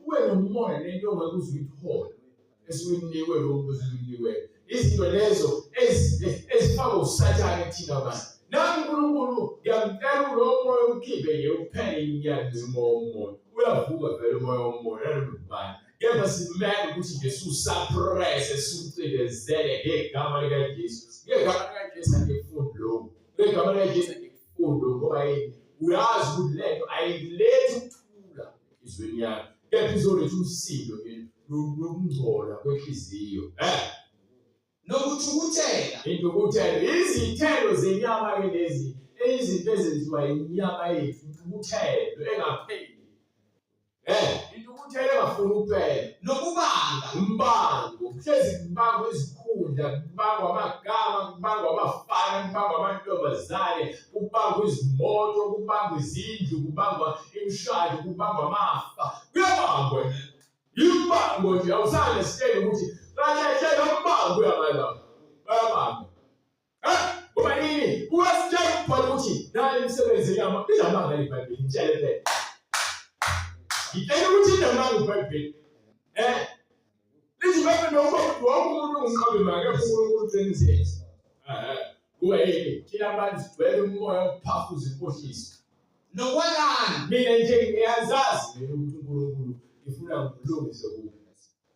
[SPEAKER 2] ube nomona nento ongeke uze uyithole esuyinikwe lo muntu osuyinikwe. Izinto lezo ezifaka uSathane kuthina abantu. Nami uNkulunkulu ngiyamcela ulowo moya ukhiphe nje uphele inyanga umoya womoya. Uyavuka vele umoya womoya noma ubani. Kepha simele ukuthi nje siwusuppresse siwucindezele ngegama likaJesu. Ngegama likaJesu angikufundi lokhu. Ngegama likaJesu angikufundi lokhu ngoba yini? Uyazi ukuthi le nto ayilethi ukuthula enhliziyweni yakho. Kepha izoletha umsindo nje nokungcola kwenhliziyo.
[SPEAKER 1] Nokuthukuthela.
[SPEAKER 2] Intukuthelo. Izithelo zenyama ke lezi, izinto ezenziwa inyama yethu, intukuthelo engapheli. Intukuthelo engafuni ukuphela.
[SPEAKER 1] Nokubanga.
[SPEAKER 2] Umbango. Kuhlezi kubangwa izikhundla, kubangwa amagama, kubangwa abafana, kubangwa amantombazane, kubangwa izimoto, kubangwa izindlu, kubangwa imishado, kubangwa amafa. Kuyabangwa. Imbango nje awusale sitshele ukuthi kahle hle lo mbango uyabala. Bayabamba. Ngoba nini? Uyasitshela umbhalo ukuthi nale imisebenzi yama inamanga iBhayibheli ngitshele phela. Ngitshela ukuthi inamanga iBhayibheli. Lithi iBhayibheli noma wonke umuntu ungumqambi make uNkulunkulu uqinisile. Kuba yini? Thina abantu sigcwele umoya wokuphafuza inkohliso.
[SPEAKER 1] Nokwalana.
[SPEAKER 2] Mina nje ngiyazazi mina ukuthi uNkulunkulu ngifuna ngilungise kuphi.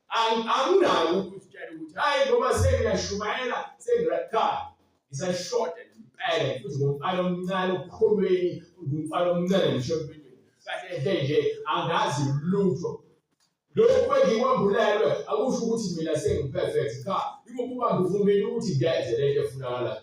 [SPEAKER 2] Anginayo ukutshela ukuthi hayi ngoba sengiyashumayela sengira cha ngisashoda impela futhi ngumfana omncane okukholweni ngumfana omncane ngisho empilweni. Kahle hle nje angazi lutho. Lokhu engikwambulelwe akusho ukuthi mina sengiperfect cha, ingokuba ngivumile ukuthi ngenze lento efunakalayo.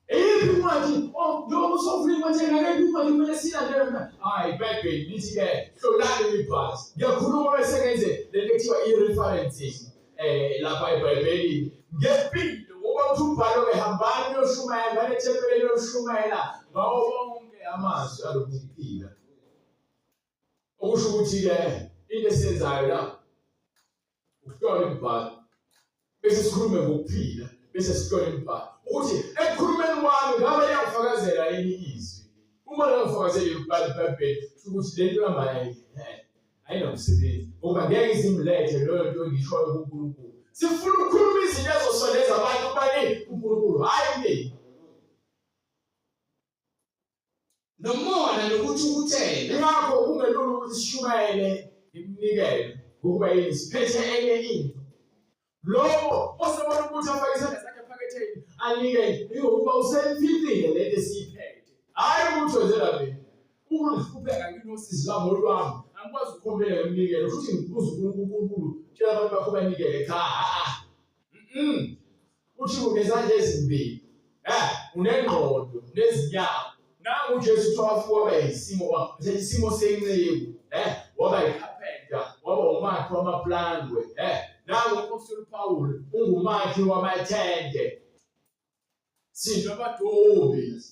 [SPEAKER 2] Eyiphi incwadi? Oh, njengoba usofuna incwadi engakephi incwadi kumele siyilandele mina. Hayi, iBhayibheli lithi-ke hlolani imibhalo. Ngiyakhuluma bese ngenze lento ekuthiwa i-referencing lapha eBhayibhelini ngempilo ngoba uthi umbhalo-ke hambani niyoshumayela, hambani ethempelini niyoshumayela ngawo wonke amazwi alokhu kuphila. Okusho ukuthi-ke into esiyenzayo la ukuhlola imibhalo bese sikhulume ngokuphila bese sihlola imibhalo ukuthi ekukhulumeni kwami ngabe liyangifakazela yini izwi. Uma lingangifakazeli iBhayibheli kusho ukuthi le nto ihamba ayinamsebenzi ngoba ngeke izimlethe leyo nto engishoyo kuNkulunkulu. Sifuna ukukhuluma izinto ezosondeza abantu kubani? KuNkulunkulu, hhayi kumina.
[SPEAKER 1] Nomona nokuthukuthela.
[SPEAKER 2] Ingakho kungelula ukuthi sishumayele iminikelo ngokuba yini siphethe enye into. Lowo osebona ukuthi afake isandla sakhe ephaketheni anikele ingokuba useyiphicile lento esiyiphethe. Hhayi ukuthi wenzela mina. Ukuhlupheka nginosizi lwami olwami. Angikwazi ukukhombela ngeminikelo futhi ngibuza uNkulunkulu tshela abantu bakho banikele cha. Uthi unezandla ezimbili. Eh, unengqondo, unezinyawo. Nangu uJesu kuthiwa wafika waba yisimo isimo senceku, eh, waba yikhapenta, waba umakhi wamaplangwe, eh. Nangu uMphostoli uPawulu ungumakhi wamathende. Sinto abadobi.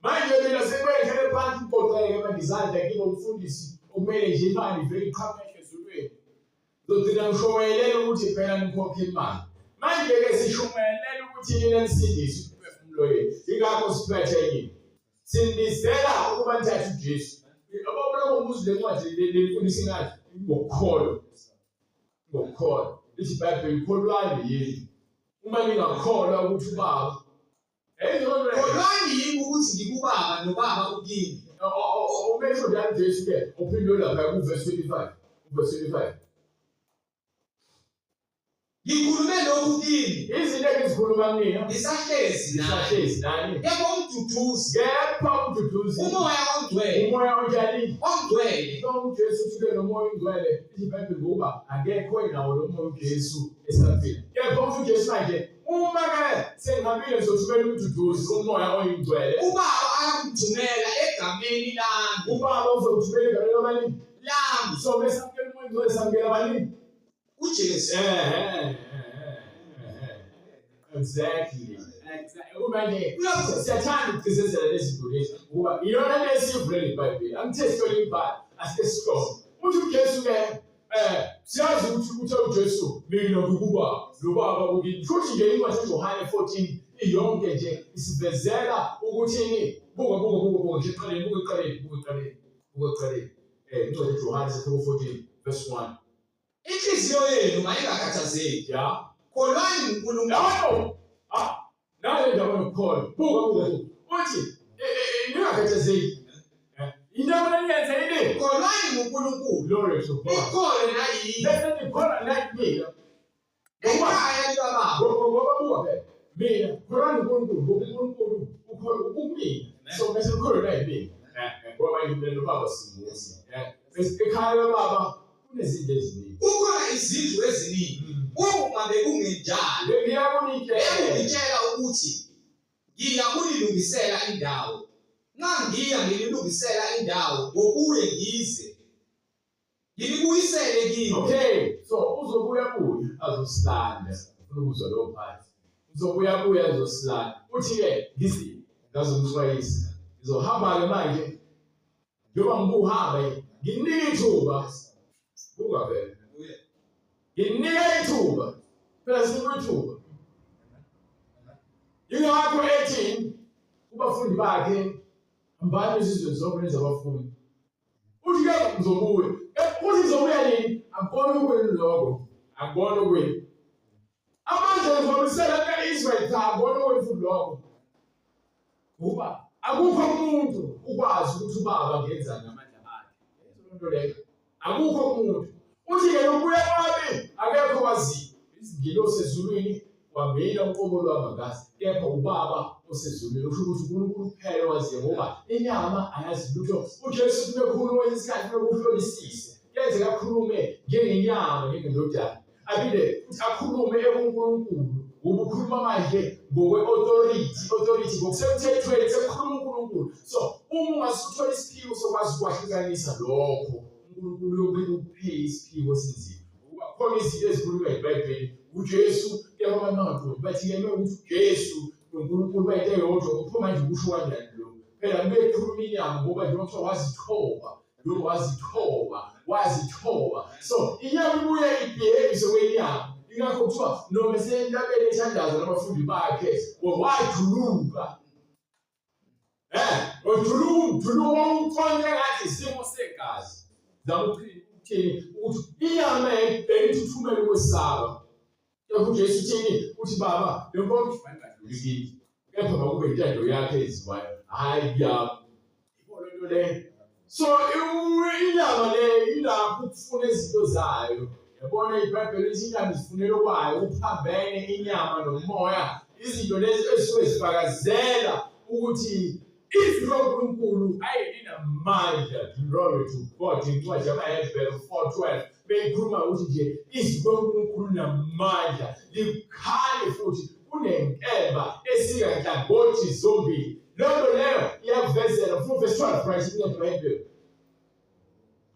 [SPEAKER 2] Manje mina sekwehlele phansi ugoqeke manje izandla ngibe umfundisi okumele nje imali ivele iqhamuke ezulwini. Ngizogcina ngishumayelele ukuthi phela nikhokhe imali. Manje-ke sishumayelela ukuthi nina nisindise umphefumulo yenu. Yingakho siphethe kini. Sinibizela ukuba nithathe uJesu. Ababona umuzi lencwadi lefundisa ingathi ngokukholwa. Ngokukholwa. Lithi iBhayibheli kholwani yini. Uma ningakholwa ukuthi uBaba
[SPEAKER 1] Kholwani yimi ukuthi ngikuBaba noBaba ukimi.
[SPEAKER 2] Umesho njalo Jesu ke uphinde lapha kuvesi 25. Kuvesi 25.
[SPEAKER 1] Ngikhulume lokhu kini.
[SPEAKER 2] Izinto engizikhuluma kunina.
[SPEAKER 1] Ngisahlezi
[SPEAKER 2] nani. Ngisahlezi nani.
[SPEAKER 1] Kepha umduduzi.
[SPEAKER 2] Kepha umduduzi.
[SPEAKER 1] Umoya ongcwele.
[SPEAKER 2] Umoya onjani?
[SPEAKER 1] Ongcwele.
[SPEAKER 2] Noma uJesu ufike nomoya ongcwele, ithi iBhayibheli ngokuba akekho inawo lo moya uJesu esaphila. Kepha uJesu manje Uma ke sengihambile ngizothumela umduduzi umoya oyingcwele.
[SPEAKER 1] Ubaba ayakuthumela egameni lami.
[SPEAKER 2] Ubaba uzokuthumela egameni labani?
[SPEAKER 1] Lami.
[SPEAKER 2] So mesamukela umoya oyingcwele samukela bani?
[SPEAKER 1] UJesu.
[SPEAKER 2] Exactly. Exactly. Manje siyathanda ukugcizelela lezi zinto lezi ngoba iyona le esiyivulele iBhayibheli. Angithe sihlole imibhalo, asike sihlole. Uthi uJesu ke siyazi ukuthi uthe uJesu mina ngikuba nobaba ukini. Futhi nje incwadi kaJohane 14 iyonke nje isivezela ukuthi buka buka buka buka nje eqaleni buka eqaleni buka eqaleni buka eqaleni. Incwadi kaJohane sahluko 14 verse 1.
[SPEAKER 1] Inhliziyo yenu mayingakhathazeki.
[SPEAKER 2] Ya.
[SPEAKER 1] Kholwani nguNkulunkulu.
[SPEAKER 2] Yabo. Ah, nayo indaba yokukholwa. Buka buka. Uthi ningakhathazeki. Into ekumele niyenze yini?
[SPEAKER 1] Kholwani nguNkulunkulu.
[SPEAKER 2] Glory to God.
[SPEAKER 1] Nikholwe nayimi.
[SPEAKER 2] Bese nikholwa nayimi.
[SPEAKER 1] Ekhaya likababa.
[SPEAKER 2] Ngoba buka phela. Mina kholwani uNkulunkulu ngoba uNkulunkulu ukholwa kumina. So bese nikholwe nayimina. Ngoba mina nobaba simunye. Ekhaya kababa kunezinto eziningi.
[SPEAKER 1] Kukhona izindlu eziningi. Uma bekungenjalo,
[SPEAKER 2] Ngiyakunitshela
[SPEAKER 1] benginitshela ukuthi ngiya kunilungisela indawo. Nxa ngiya nginilungisela indawo, ngobuye ngize nginibuyisele kini.
[SPEAKER 2] Okay, so uzobuya buya azosilanda. Ufuna ukuzwa leyo part. Uzobuya buya azosilanda. Uthi-ke ngizi ngazomxwayisa. Ngizohamba-ke manje njengoba ngibuhambe nginika ithuba. Buka phela. Nginika ithuba. Phela sinika ithuba. Yingakho ethi kubafundi bakhe hambani ezizweni zonke nenze abafundi. Uthi ke ngizobuya. Uthi ngizobuya nini? Akubona ukwenu lokho. Akubona ukwenu. Amandla ngizobuyisela ka-Israyeli cha akubona ukwenu futhi lokho. Ngoba akukho umuntu ukwazi ukuthi ubaba ngenzani ngamandla akhe. Leyo nto leyo. Akukho umuntu. Uthi yena ukubuya kwami akekho waziyo. Izingilosi ezulwini kwamina uqobo lwami angazi kepha ubaba osezulwini usho ukuthi uNkulunkulu kuphela owaziyo ngoba inyama ayazi lutho. UJesu uthi bekhuluma isikhathi bekuhlolisise. Kuyenzeka akhulume njengenyama njengendodana. Aphinde futhi akhulume ekuNkulunkulu ngoba ukhuluma manje ngokwe-authority authority ngokusemthethweni sekukhuluma uNkulunkulu. So uma ungasuthola isiphiwo sokwazi ukwahlukanisa lokho uNkulunkulu uyobuye ukuphe isiphiwo esinzima. Ngoba khona izinto ezikhulunywa yiBhayibheli uJesu kepha abantu bangaqondi bathi yena ukuthi uJesu noNkulunkulu bayinto eyodwa kupho manje kusho kanjani lokho? Phela bekhuluma inyama ngoba njengoba kuthiwa wazithoba lo wazithoba wazithoba so inyama ibuye ibhekise kwenyama ingakho kuthiwa noma esentabeni ethandaza nabafundi bakhe wajuluka ujuluka ujuluka wawuconye ngathi isimo segazi zama ukuthini ukuthi inyama yayithuthumela ukwesaba Kepha uJesu uthini? Uthi baba, le nkonzo mayingadluli kimi. Kepha makube intando yakhe eyenziwayo, hhayi yami. Yibona lento leyo. So inyama le ilapho ukufuna izinto zayo. Yabona iBhayibheli lithi inyama izifunela okwayo, kuphambene inyama nomoya. Izinto lezi ezisuke zifakazela ukuthi Izwi likaNkulunkulu ayilinamandla. Glory to God. Incwadi yamaHebheru 4:12 beyikhuluma ukuthi nje izwi likaNkulunkulu linamandla, libukhali futhi kunenkemba esika nhlangothi zombili. Leyo nto leyo iyakuvezela futhi verse 12 right incwadi yamaHebheru.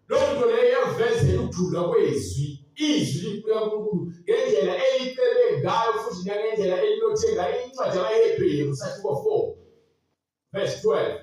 [SPEAKER 2] Leyo nto leyo iyakuvezela ukujula kwezwi. Izwi likaNkulunkulu ngendlela elicebe ngayo futhi nangendlela elinothe ngayo. Incwadi yamaHebheru sahluko 4 verse 12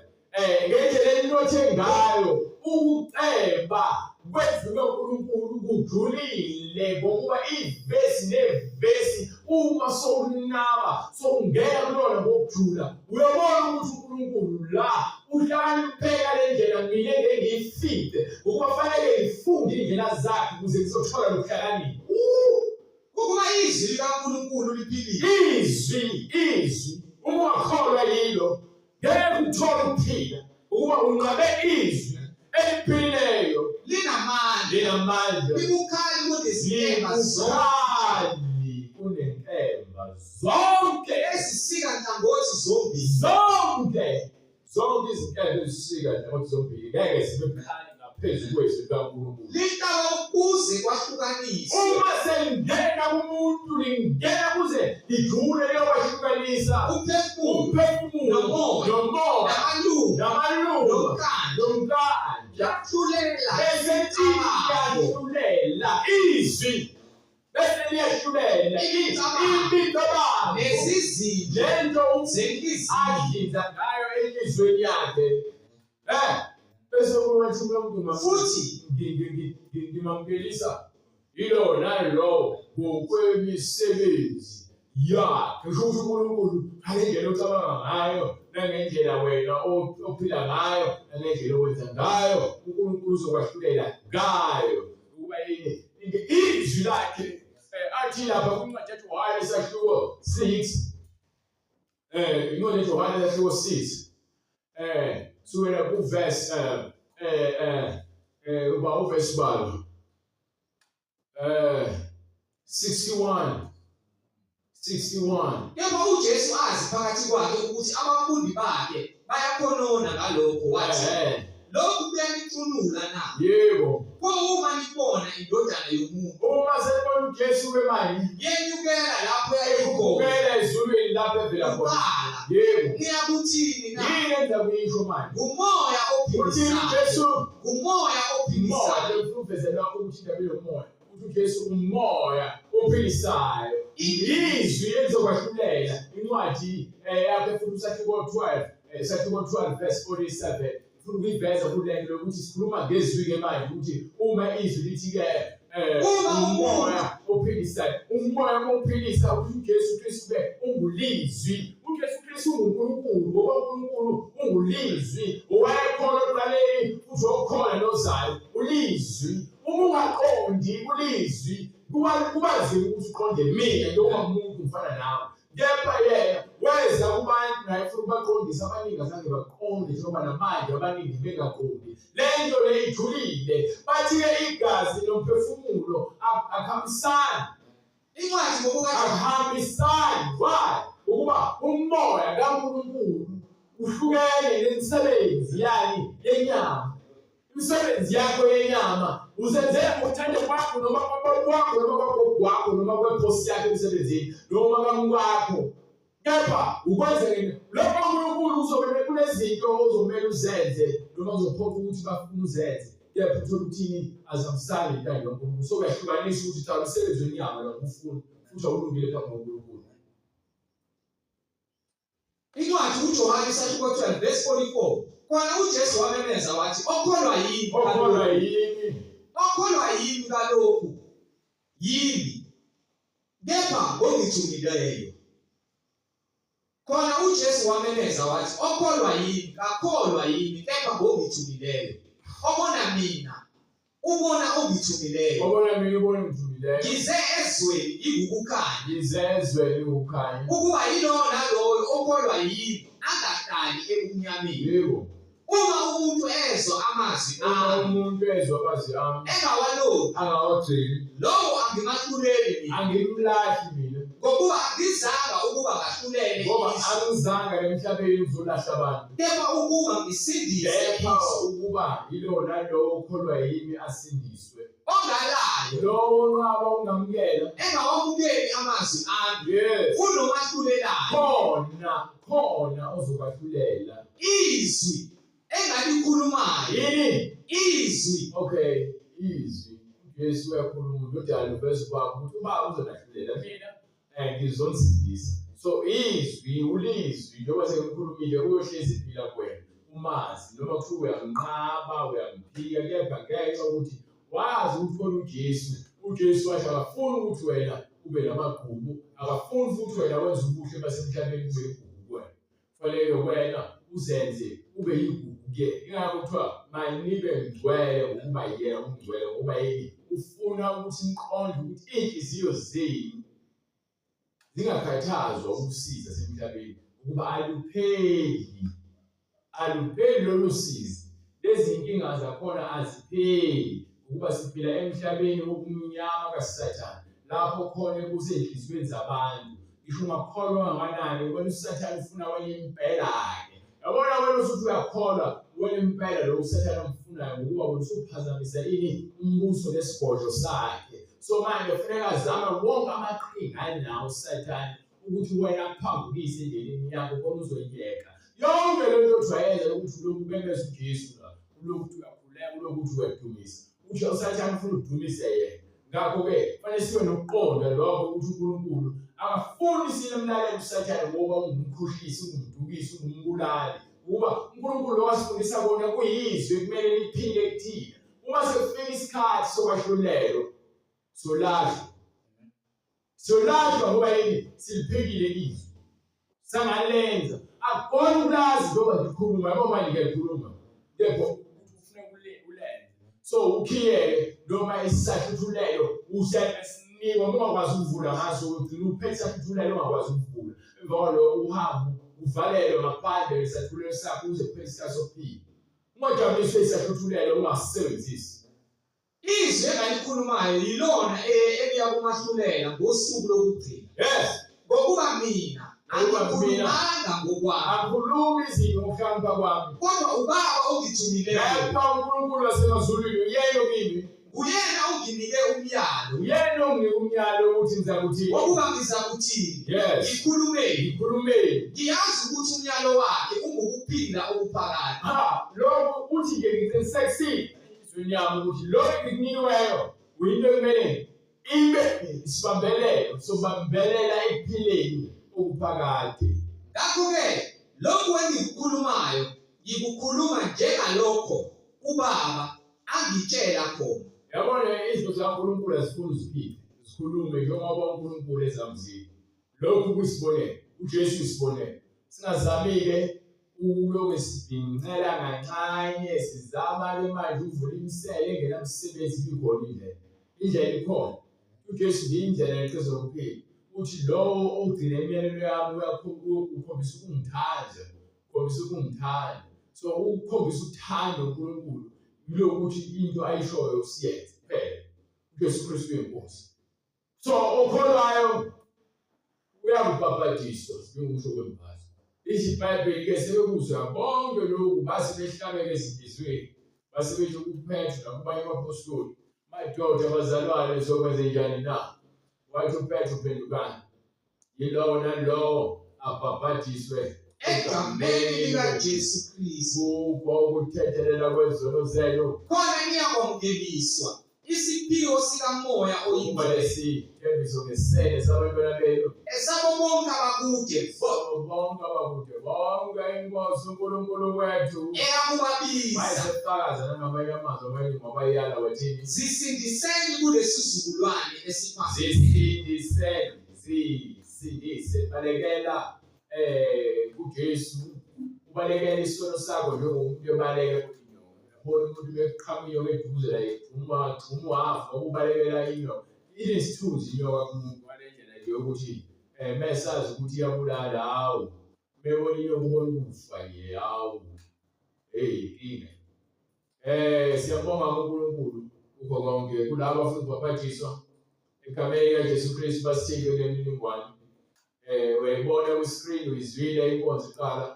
[SPEAKER 2] ngendlela elinothe ngayo ukuceba kwezwi likaNkulunkulu kujulile, ngokuba ivesi nevesi uma sowunaba sowungena kulona ngokujula uyabona ukuthi uNkulunkulu la uhlakanipheka le ndlela mina engiyifice, ngokuba fanele ngifunde indlela zakhe ukuze ngizothola lokuhlakanipha.
[SPEAKER 1] Ngokuba izwi likaNkulunkulu liphilile.
[SPEAKER 2] Izwi uma ungakholwa yilo ngeke uthole ukuphila, ukuba unqabe izwi eliphilileyo
[SPEAKER 1] linamandla, libukhali kunezinkemba
[SPEAKER 2] zonke, kunenkemba zonke
[SPEAKER 1] ezisika nhlangothi zombili,
[SPEAKER 2] zonke izinkemba ezisika nhlangothi zombili ngeke zibe bukhali ngaphezu kwezwi likaNkulunkulu.
[SPEAKER 1] Lihlaba ukuze kwahlukaniswe.
[SPEAKER 2] Uma selingena kumuntu lingena kuze lijule liyokwahlukanisa
[SPEAKER 1] umphefumulo
[SPEAKER 2] nomoya
[SPEAKER 1] namalunga
[SPEAKER 2] nomkhandlu,
[SPEAKER 1] yahlulela
[SPEAKER 2] bese liyahlulela izwi, bese liyahlulela imicabango
[SPEAKER 1] nezizindlo
[SPEAKER 2] lento
[SPEAKER 1] zenhliziyo
[SPEAKER 2] adlinza ngayo enhliziyweni yakhe. Bese kuthi umuntu
[SPEAKER 1] futhi
[SPEAKER 2] ngimamkelisa yilo nalowo ngokwemisebenzi yakhe. Kusho ukuthi uNkulunkulu ngalendlela ocabanga ngayo nangendlela wena ophila ngayo nangendlela owenza ngayo, uNkulunkulu uzokwahlulela ngayo. Ukuba yini izwi lakhe athi lapha kwincwadi yaJohane isahluko 6, incwadi yaJohane isahluko 6 sukela kuverse uba uverse balo 61.
[SPEAKER 1] Kepha uJesu azi phakathi kwakhe ukuthi abafundi bakhe bayakhonona ngalokho, wathi lokhu kuyanicunula na?
[SPEAKER 2] Yebo.
[SPEAKER 1] Pho uma nibona indodana yomuntu,
[SPEAKER 2] uma sebona uJesu kwemali
[SPEAKER 1] yenyukela lapho yayikhona,
[SPEAKER 2] yenyukela ezulwini lapho evela khona. Yebo.
[SPEAKER 1] Niyakuthini na?
[SPEAKER 2] Yini enza kuyisho manje?
[SPEAKER 1] Ngumoya ophilisayo.
[SPEAKER 2] Jesu
[SPEAKER 1] ngumoya ophilisayo.
[SPEAKER 2] Umoya ukuthi indaba yomoya. UJesu umoya ophilisayo. Izwi elizokwahlulela. Incwadi yakhe futhi isahluko 12, isahluko 12 verse 47. Ufuna ukuyiveza kule nto ukuthi sikhuluma ngezwi-ke manje, ukuthi uma izwi lithi-ke umoya ophilisayo, umoya ophilisa ukuthi uJesu Kristu-ke ungulizwi. uJesu Kristu unguNkulunkulu, ngoba uNkulunkulu ungulizwi. Owayekhona ekuqaleni futhi okhona nozayo, ulizwi. Uma ungaqondi ulizwi, kuba nzima ukuthi uqonde mina njengoba umuntu ngifana nawe. Kepha yena weza kubantu naye futhi baqondisa abaningi azange baqonde, njengoba namanje abaningi bengaqondi. Le nto le ijulile. Bathi-ke igazi nomphefumulo akuhambisani.
[SPEAKER 1] Incwadi ngokuka
[SPEAKER 2] akuhambisani. Why? Ukuba umoya kaNkulunkulu uhlukene nemisebenzi yani yenyama. Imisebenzi yakho yenyama usenzela ngokuthanda kwakho noma kwakho noma kwagogo wakho noma kwebosi yakho emsebenzini noma kamkwakho. Kepha ukwenze lokho uNkulunkulu uzobe kunezinto ozomela uzenze noma uzophoqa ukuthi bafune uzenze. Kepha uthola ukuthini azihambisani nentando kaNkulunkulu. So kuyahlukanisa ukuthi cha umsebenzi wenyama lo ufuna futhi awulungile phambi koNkulunkulu.
[SPEAKER 1] Incwadi uJohane isahluko 12 verse 44. Khona uJesu wamemeza wathi, okholwa yimi,
[SPEAKER 2] okholwa yimi,
[SPEAKER 1] okholwa yimi kalokhu yimi, kepha ngongithumileyo. Khona uJesu wamemeza wathi, okholwa yimi, kakholwa yimi, kepha ngongithumileyo. Obona mina, ubona ongithumileyo.
[SPEAKER 2] Obona mina, ubona ongithumileyo.
[SPEAKER 1] Ngize ezweni ingukukhanya.
[SPEAKER 2] Ngize ezweni ingukukhanya.
[SPEAKER 1] Ukuba yilowo nalowo okholwa yimi angahlali ebumnyameni.
[SPEAKER 2] Yebo.
[SPEAKER 1] Uma umuntu ezwa amazwi ami,
[SPEAKER 2] umuntu ezwa amazwi ami,
[SPEAKER 1] engawalokhu,
[SPEAKER 2] angawagcini,
[SPEAKER 1] lowo angimahluleli mina.
[SPEAKER 2] Angimlahli mina.
[SPEAKER 1] Ngokuba angizanga ukuba ngahlulele
[SPEAKER 2] Ngoba
[SPEAKER 1] izwe,
[SPEAKER 2] angizanga emhlabeni ukuzolahla abantu.
[SPEAKER 1] kepha ukuba ngisindise
[SPEAKER 2] Kepha
[SPEAKER 1] izwe.
[SPEAKER 2] ukuba yilowo nalowo okholwa yimi asindiswe.
[SPEAKER 1] Ongalayo
[SPEAKER 2] Lowo onqaba ukungamukela.
[SPEAKER 1] engawamukeli amazwi ami
[SPEAKER 2] Yes.
[SPEAKER 1] kunomahlulelayo.
[SPEAKER 2] Khona, khona ozokwahlulela.
[SPEAKER 1] Izwi engalikhulumayo,
[SPEAKER 2] Yini?
[SPEAKER 1] izwi
[SPEAKER 2] Okay, izwi. uJesu uyakhuluma udodana uveza kwakhe ukuthi ubaba uzonahlulela mina ngizonisindisa. So izwi ulizwi njengoba sengikhulumile uyohlezi ephila kuwena. Umazi noma kuthiwa uyamnqaba uyamphika kepha ngenxa yokuthi wazi ukuthi khona uJesu, uJesu washo akafuni ukuthi wena ube namagqubu, akafuni futhi wena wenze ubuhle basemhlabeni kube igugu kuwena. Kufanele wena uzenze ube yigugu kuyena. Ingakho kuthiwa manibe ngcwele ngokuba yena ungcwele ngoba yini? Ufuna ukuthi niqonde ukuthi iy'nhliziyo zenu zingakhathazwa ukusiza semhlabeni ukuba alupheli, alupheli lolu sizi. Lezi nkinga zakhona azipheli ukuba siphila emhlabeni wokumnyama kaSathane lapho khona kusey'nhliziyweni zabantu. Ngisho ungakholwa kangakanani wena uSathane ufuna wena impela-ke. Yabona wena usuthi uyakholwa wena impela lo uSathane amfunayo ngokuba wena usuphazamisa ini umbuso nesigodlo sakhe. So manje kufuneka azame wonke amaqhinga anawo uSathane ukuthi wena akuphambukise endleleni yakho khona uzoyiyeka. Yonke le nto ojwayele ukuthi ulokhu ubemeza uJesu la, ulokhu uthi uyakhuleka, ulokhu uthi uyadumisa. Uthi uSathane ufuna udumise yena. Ngakho-ke kufanele sibe nokuqonda lokho ukuthi uNkulunkulu akafuni sinemlalele uSathane ngoba ungumkhohlisi, ungumdukisi, ungumbulali. Ukuba uNkulunkulu lo wasifundisa kona kuyizwi ekumele liphile kuthina. Uma sekufika isikhathi sokwahlulelwa, solahlwa. Siyolahlwa ngoba yini? Siliphikile izwi. Sangalenza. Akukona ukulazi njengoba ngikhuluma, yabo manje ngiyakhuluma. Kepha ufuna ulenze. So ukhiyeke noma isahluthulelo usiyasinikwa uma ungakwazi ukuvula ngaso ugcina uphethe isahluthulelo ungakwazi ukuvula. Emva kwaloko uhambe uvalelwe ngaphandle ngesahlulelo sakho uze kuphele isikhathi sokuphila. Ungajabuliswe isahluthulelo ungasisebenzisi.
[SPEAKER 1] Izwi engalikhulumayo yilona eliyakumahlulela ngosuku lokugcina.
[SPEAKER 2] Yes.
[SPEAKER 1] Ngokuba mina
[SPEAKER 2] Ngokuba mina
[SPEAKER 1] angikhulumanga ngokwami,
[SPEAKER 2] Angikhulumi izinto ngokuhlakanipha kwami.
[SPEAKER 1] kodwa uBaba ongithumileyo
[SPEAKER 2] Kepha uNkulunkulu wasemazulwini uyena kimi.
[SPEAKER 1] nguyena onginike umyalo
[SPEAKER 2] Uyena onginike umyalo ukuthi ngizakuthini.
[SPEAKER 1] wokuba ngizakuthini,
[SPEAKER 2] Yes.
[SPEAKER 1] ngikhulumeni.
[SPEAKER 2] Ngikhulumeni.
[SPEAKER 1] Ngiyazi ukuthi umyalo wakhe ungukuphila okuphakade.
[SPEAKER 2] Ha, lokhu uthi nje ngiqinisekisile enhliziyweni yami ukuthi lokhu engikunikiweyo kuyinto ekumele ibe isibambelelo sobambelela ekuphileni okuphakade.
[SPEAKER 1] Ngakho-ke lokhu engikukhulumayo ngikukhuluma njengalokho uBaba angitshela khona.
[SPEAKER 2] Yabona izinto zikaNkulunkulu azifuni uziphike, zikhulume njengoba uNkulunkulu ezamzile. Lokhu kuyisibonelo, uJesu uyisibonelo. Singazami-ke ukulokhu sibhincela nganxanye sizama-ke manje ukuvula imisele engenamsebenzi ibikhona indlela. Indlela ikhona. UJesu ngiyindlela neqiniso lokuphila. Uthi lowo ogcina imiyalelo yami ukhombisa ukungithanda, ukhombisa ukungithanda. So ukukhombisa ukuthanda uNkulunkulu yilokuthi into ayishoyo siyenze kuphela. uJesu Kristu uyiNkosi. So okholwayo uyakubhabhadiswa njengokusho kwembhalo. Lithi iBhayibheli-ke sebekuzwa konke lokhu base behlabeka ezinhliziyweni base besho kuPetru nakubanye abaphostoli, madoda bazalwane sokwenze njani na? Wathi uPetru phendukani, yilowo nalowo abhabhadiswe
[SPEAKER 1] Egameni likaJesu Kristu,
[SPEAKER 2] kukho ukuthethelela kwezono zenu
[SPEAKER 1] khona niyakwamukeliswa isiphiwo sikaMoya
[SPEAKER 2] ukuba
[SPEAKER 1] oyiNgcwele,
[SPEAKER 2] lesithembiso ngesele sabantwana benu
[SPEAKER 1] esabo bonke abakude
[SPEAKER 2] sabo bonke abakude bonke inkosi uNkulunkulu wethu
[SPEAKER 1] eyakubabiza.
[SPEAKER 2] wayesefakaza nangamanye amazwi amaningi wabayala wathini
[SPEAKER 1] Zisindiseni kulesizukulwane esiphambili.
[SPEAKER 2] zisindise zisindise balekela kuJesu ubalekela isono sakho njengomuntu ebaleka inyoka. Uyabona umuntu beqhamuka inyoka eduze la igxuma gxuma uhafu ngoba ubalekela inyoka. Inesithunzi inyoka kumuntu ngale ndlela nje yokuthi mesazi ukuthi iyabulala hawu mebona inyoka ubona ukufa nje hawu hey inkinga. Siyabonga kuNkulunkulu kukho konke kulabo abafuna ukubhabhadiswa. Egameni likaJesu Kristu basithinte kule mininingwane. Uyayibona ku-screen, uyizwile inkonzo iqala.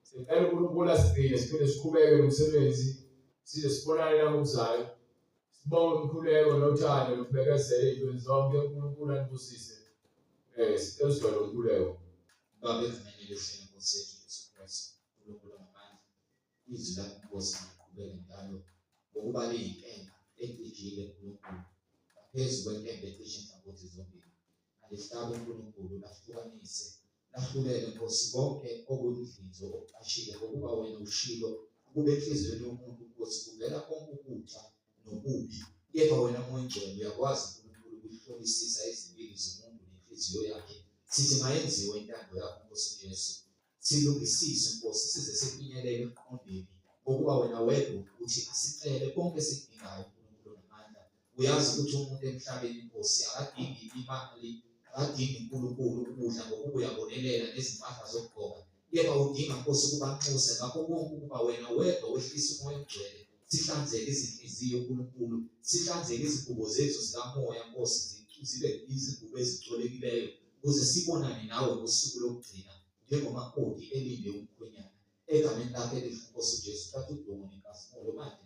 [SPEAKER 2] Sicela uNkulunkulu asigcine siphinde siqhubeke nomsebenzi size sibonane nangokuzayo. Sibonge umkhuleko nothando nokubekezela ey'ntweni zonke. uNkulunkulu anibusise. Sicela usivale umkhuleko.
[SPEAKER 1] Baba egameni elihle lenkosi yethu Jesu Kristu, uNkulunkulu onamandla, izwi lakho Nkosi maliqhubeke njalo ngokuba liyinkemba ecijile uNkulunkulu ngaphezu kwenkemba ecishe inhlangothi zombili. Alihlabe uNkulunkulu lahlukanise lahlulele Nkosi konke okuyimdlinzo okucashile ngokuba wena ushilo ukube enhliziyweni yomuntu Nkosi kuvela konke ukutha nobubi kepha wena Moya Oyingcwele uyakwazi uNkulunkulu ukuhlolisisa izibili zomuntu nenhliziyo yakhe. Sithi mayenziwe intando yakho Nkosi Jesu. Silungisise Nkosi size sifinyelele ekuqondeni ngokuba wena wedwa ukuthi asicele konke esikudingayo uNkulunkulu namandla. Uyazi ukuthi umuntu emhlabeni Nkosi akadingi imali, akadingi uNkulunkulu ukudla ngokuba uyabonelela nezimpahla zokugqoka. Kepha udinga Nkosi ukuba nxuse ngakho konke ukuba wena wedwa wehlise uMoya Oyingcwele. Sihlanzeke izinhliziyo uNkulunkulu, sihlanzeke izingubo zethu zikamoya Nkosi, zibe izingubo ezicolekileyo ukuze sibonane nawe ngosuku lokugcina njengomakoti elinde umkhwenyana. Egameni lakhe elihle Nkosi uJesu, thatha udumo nenkazimulo manje.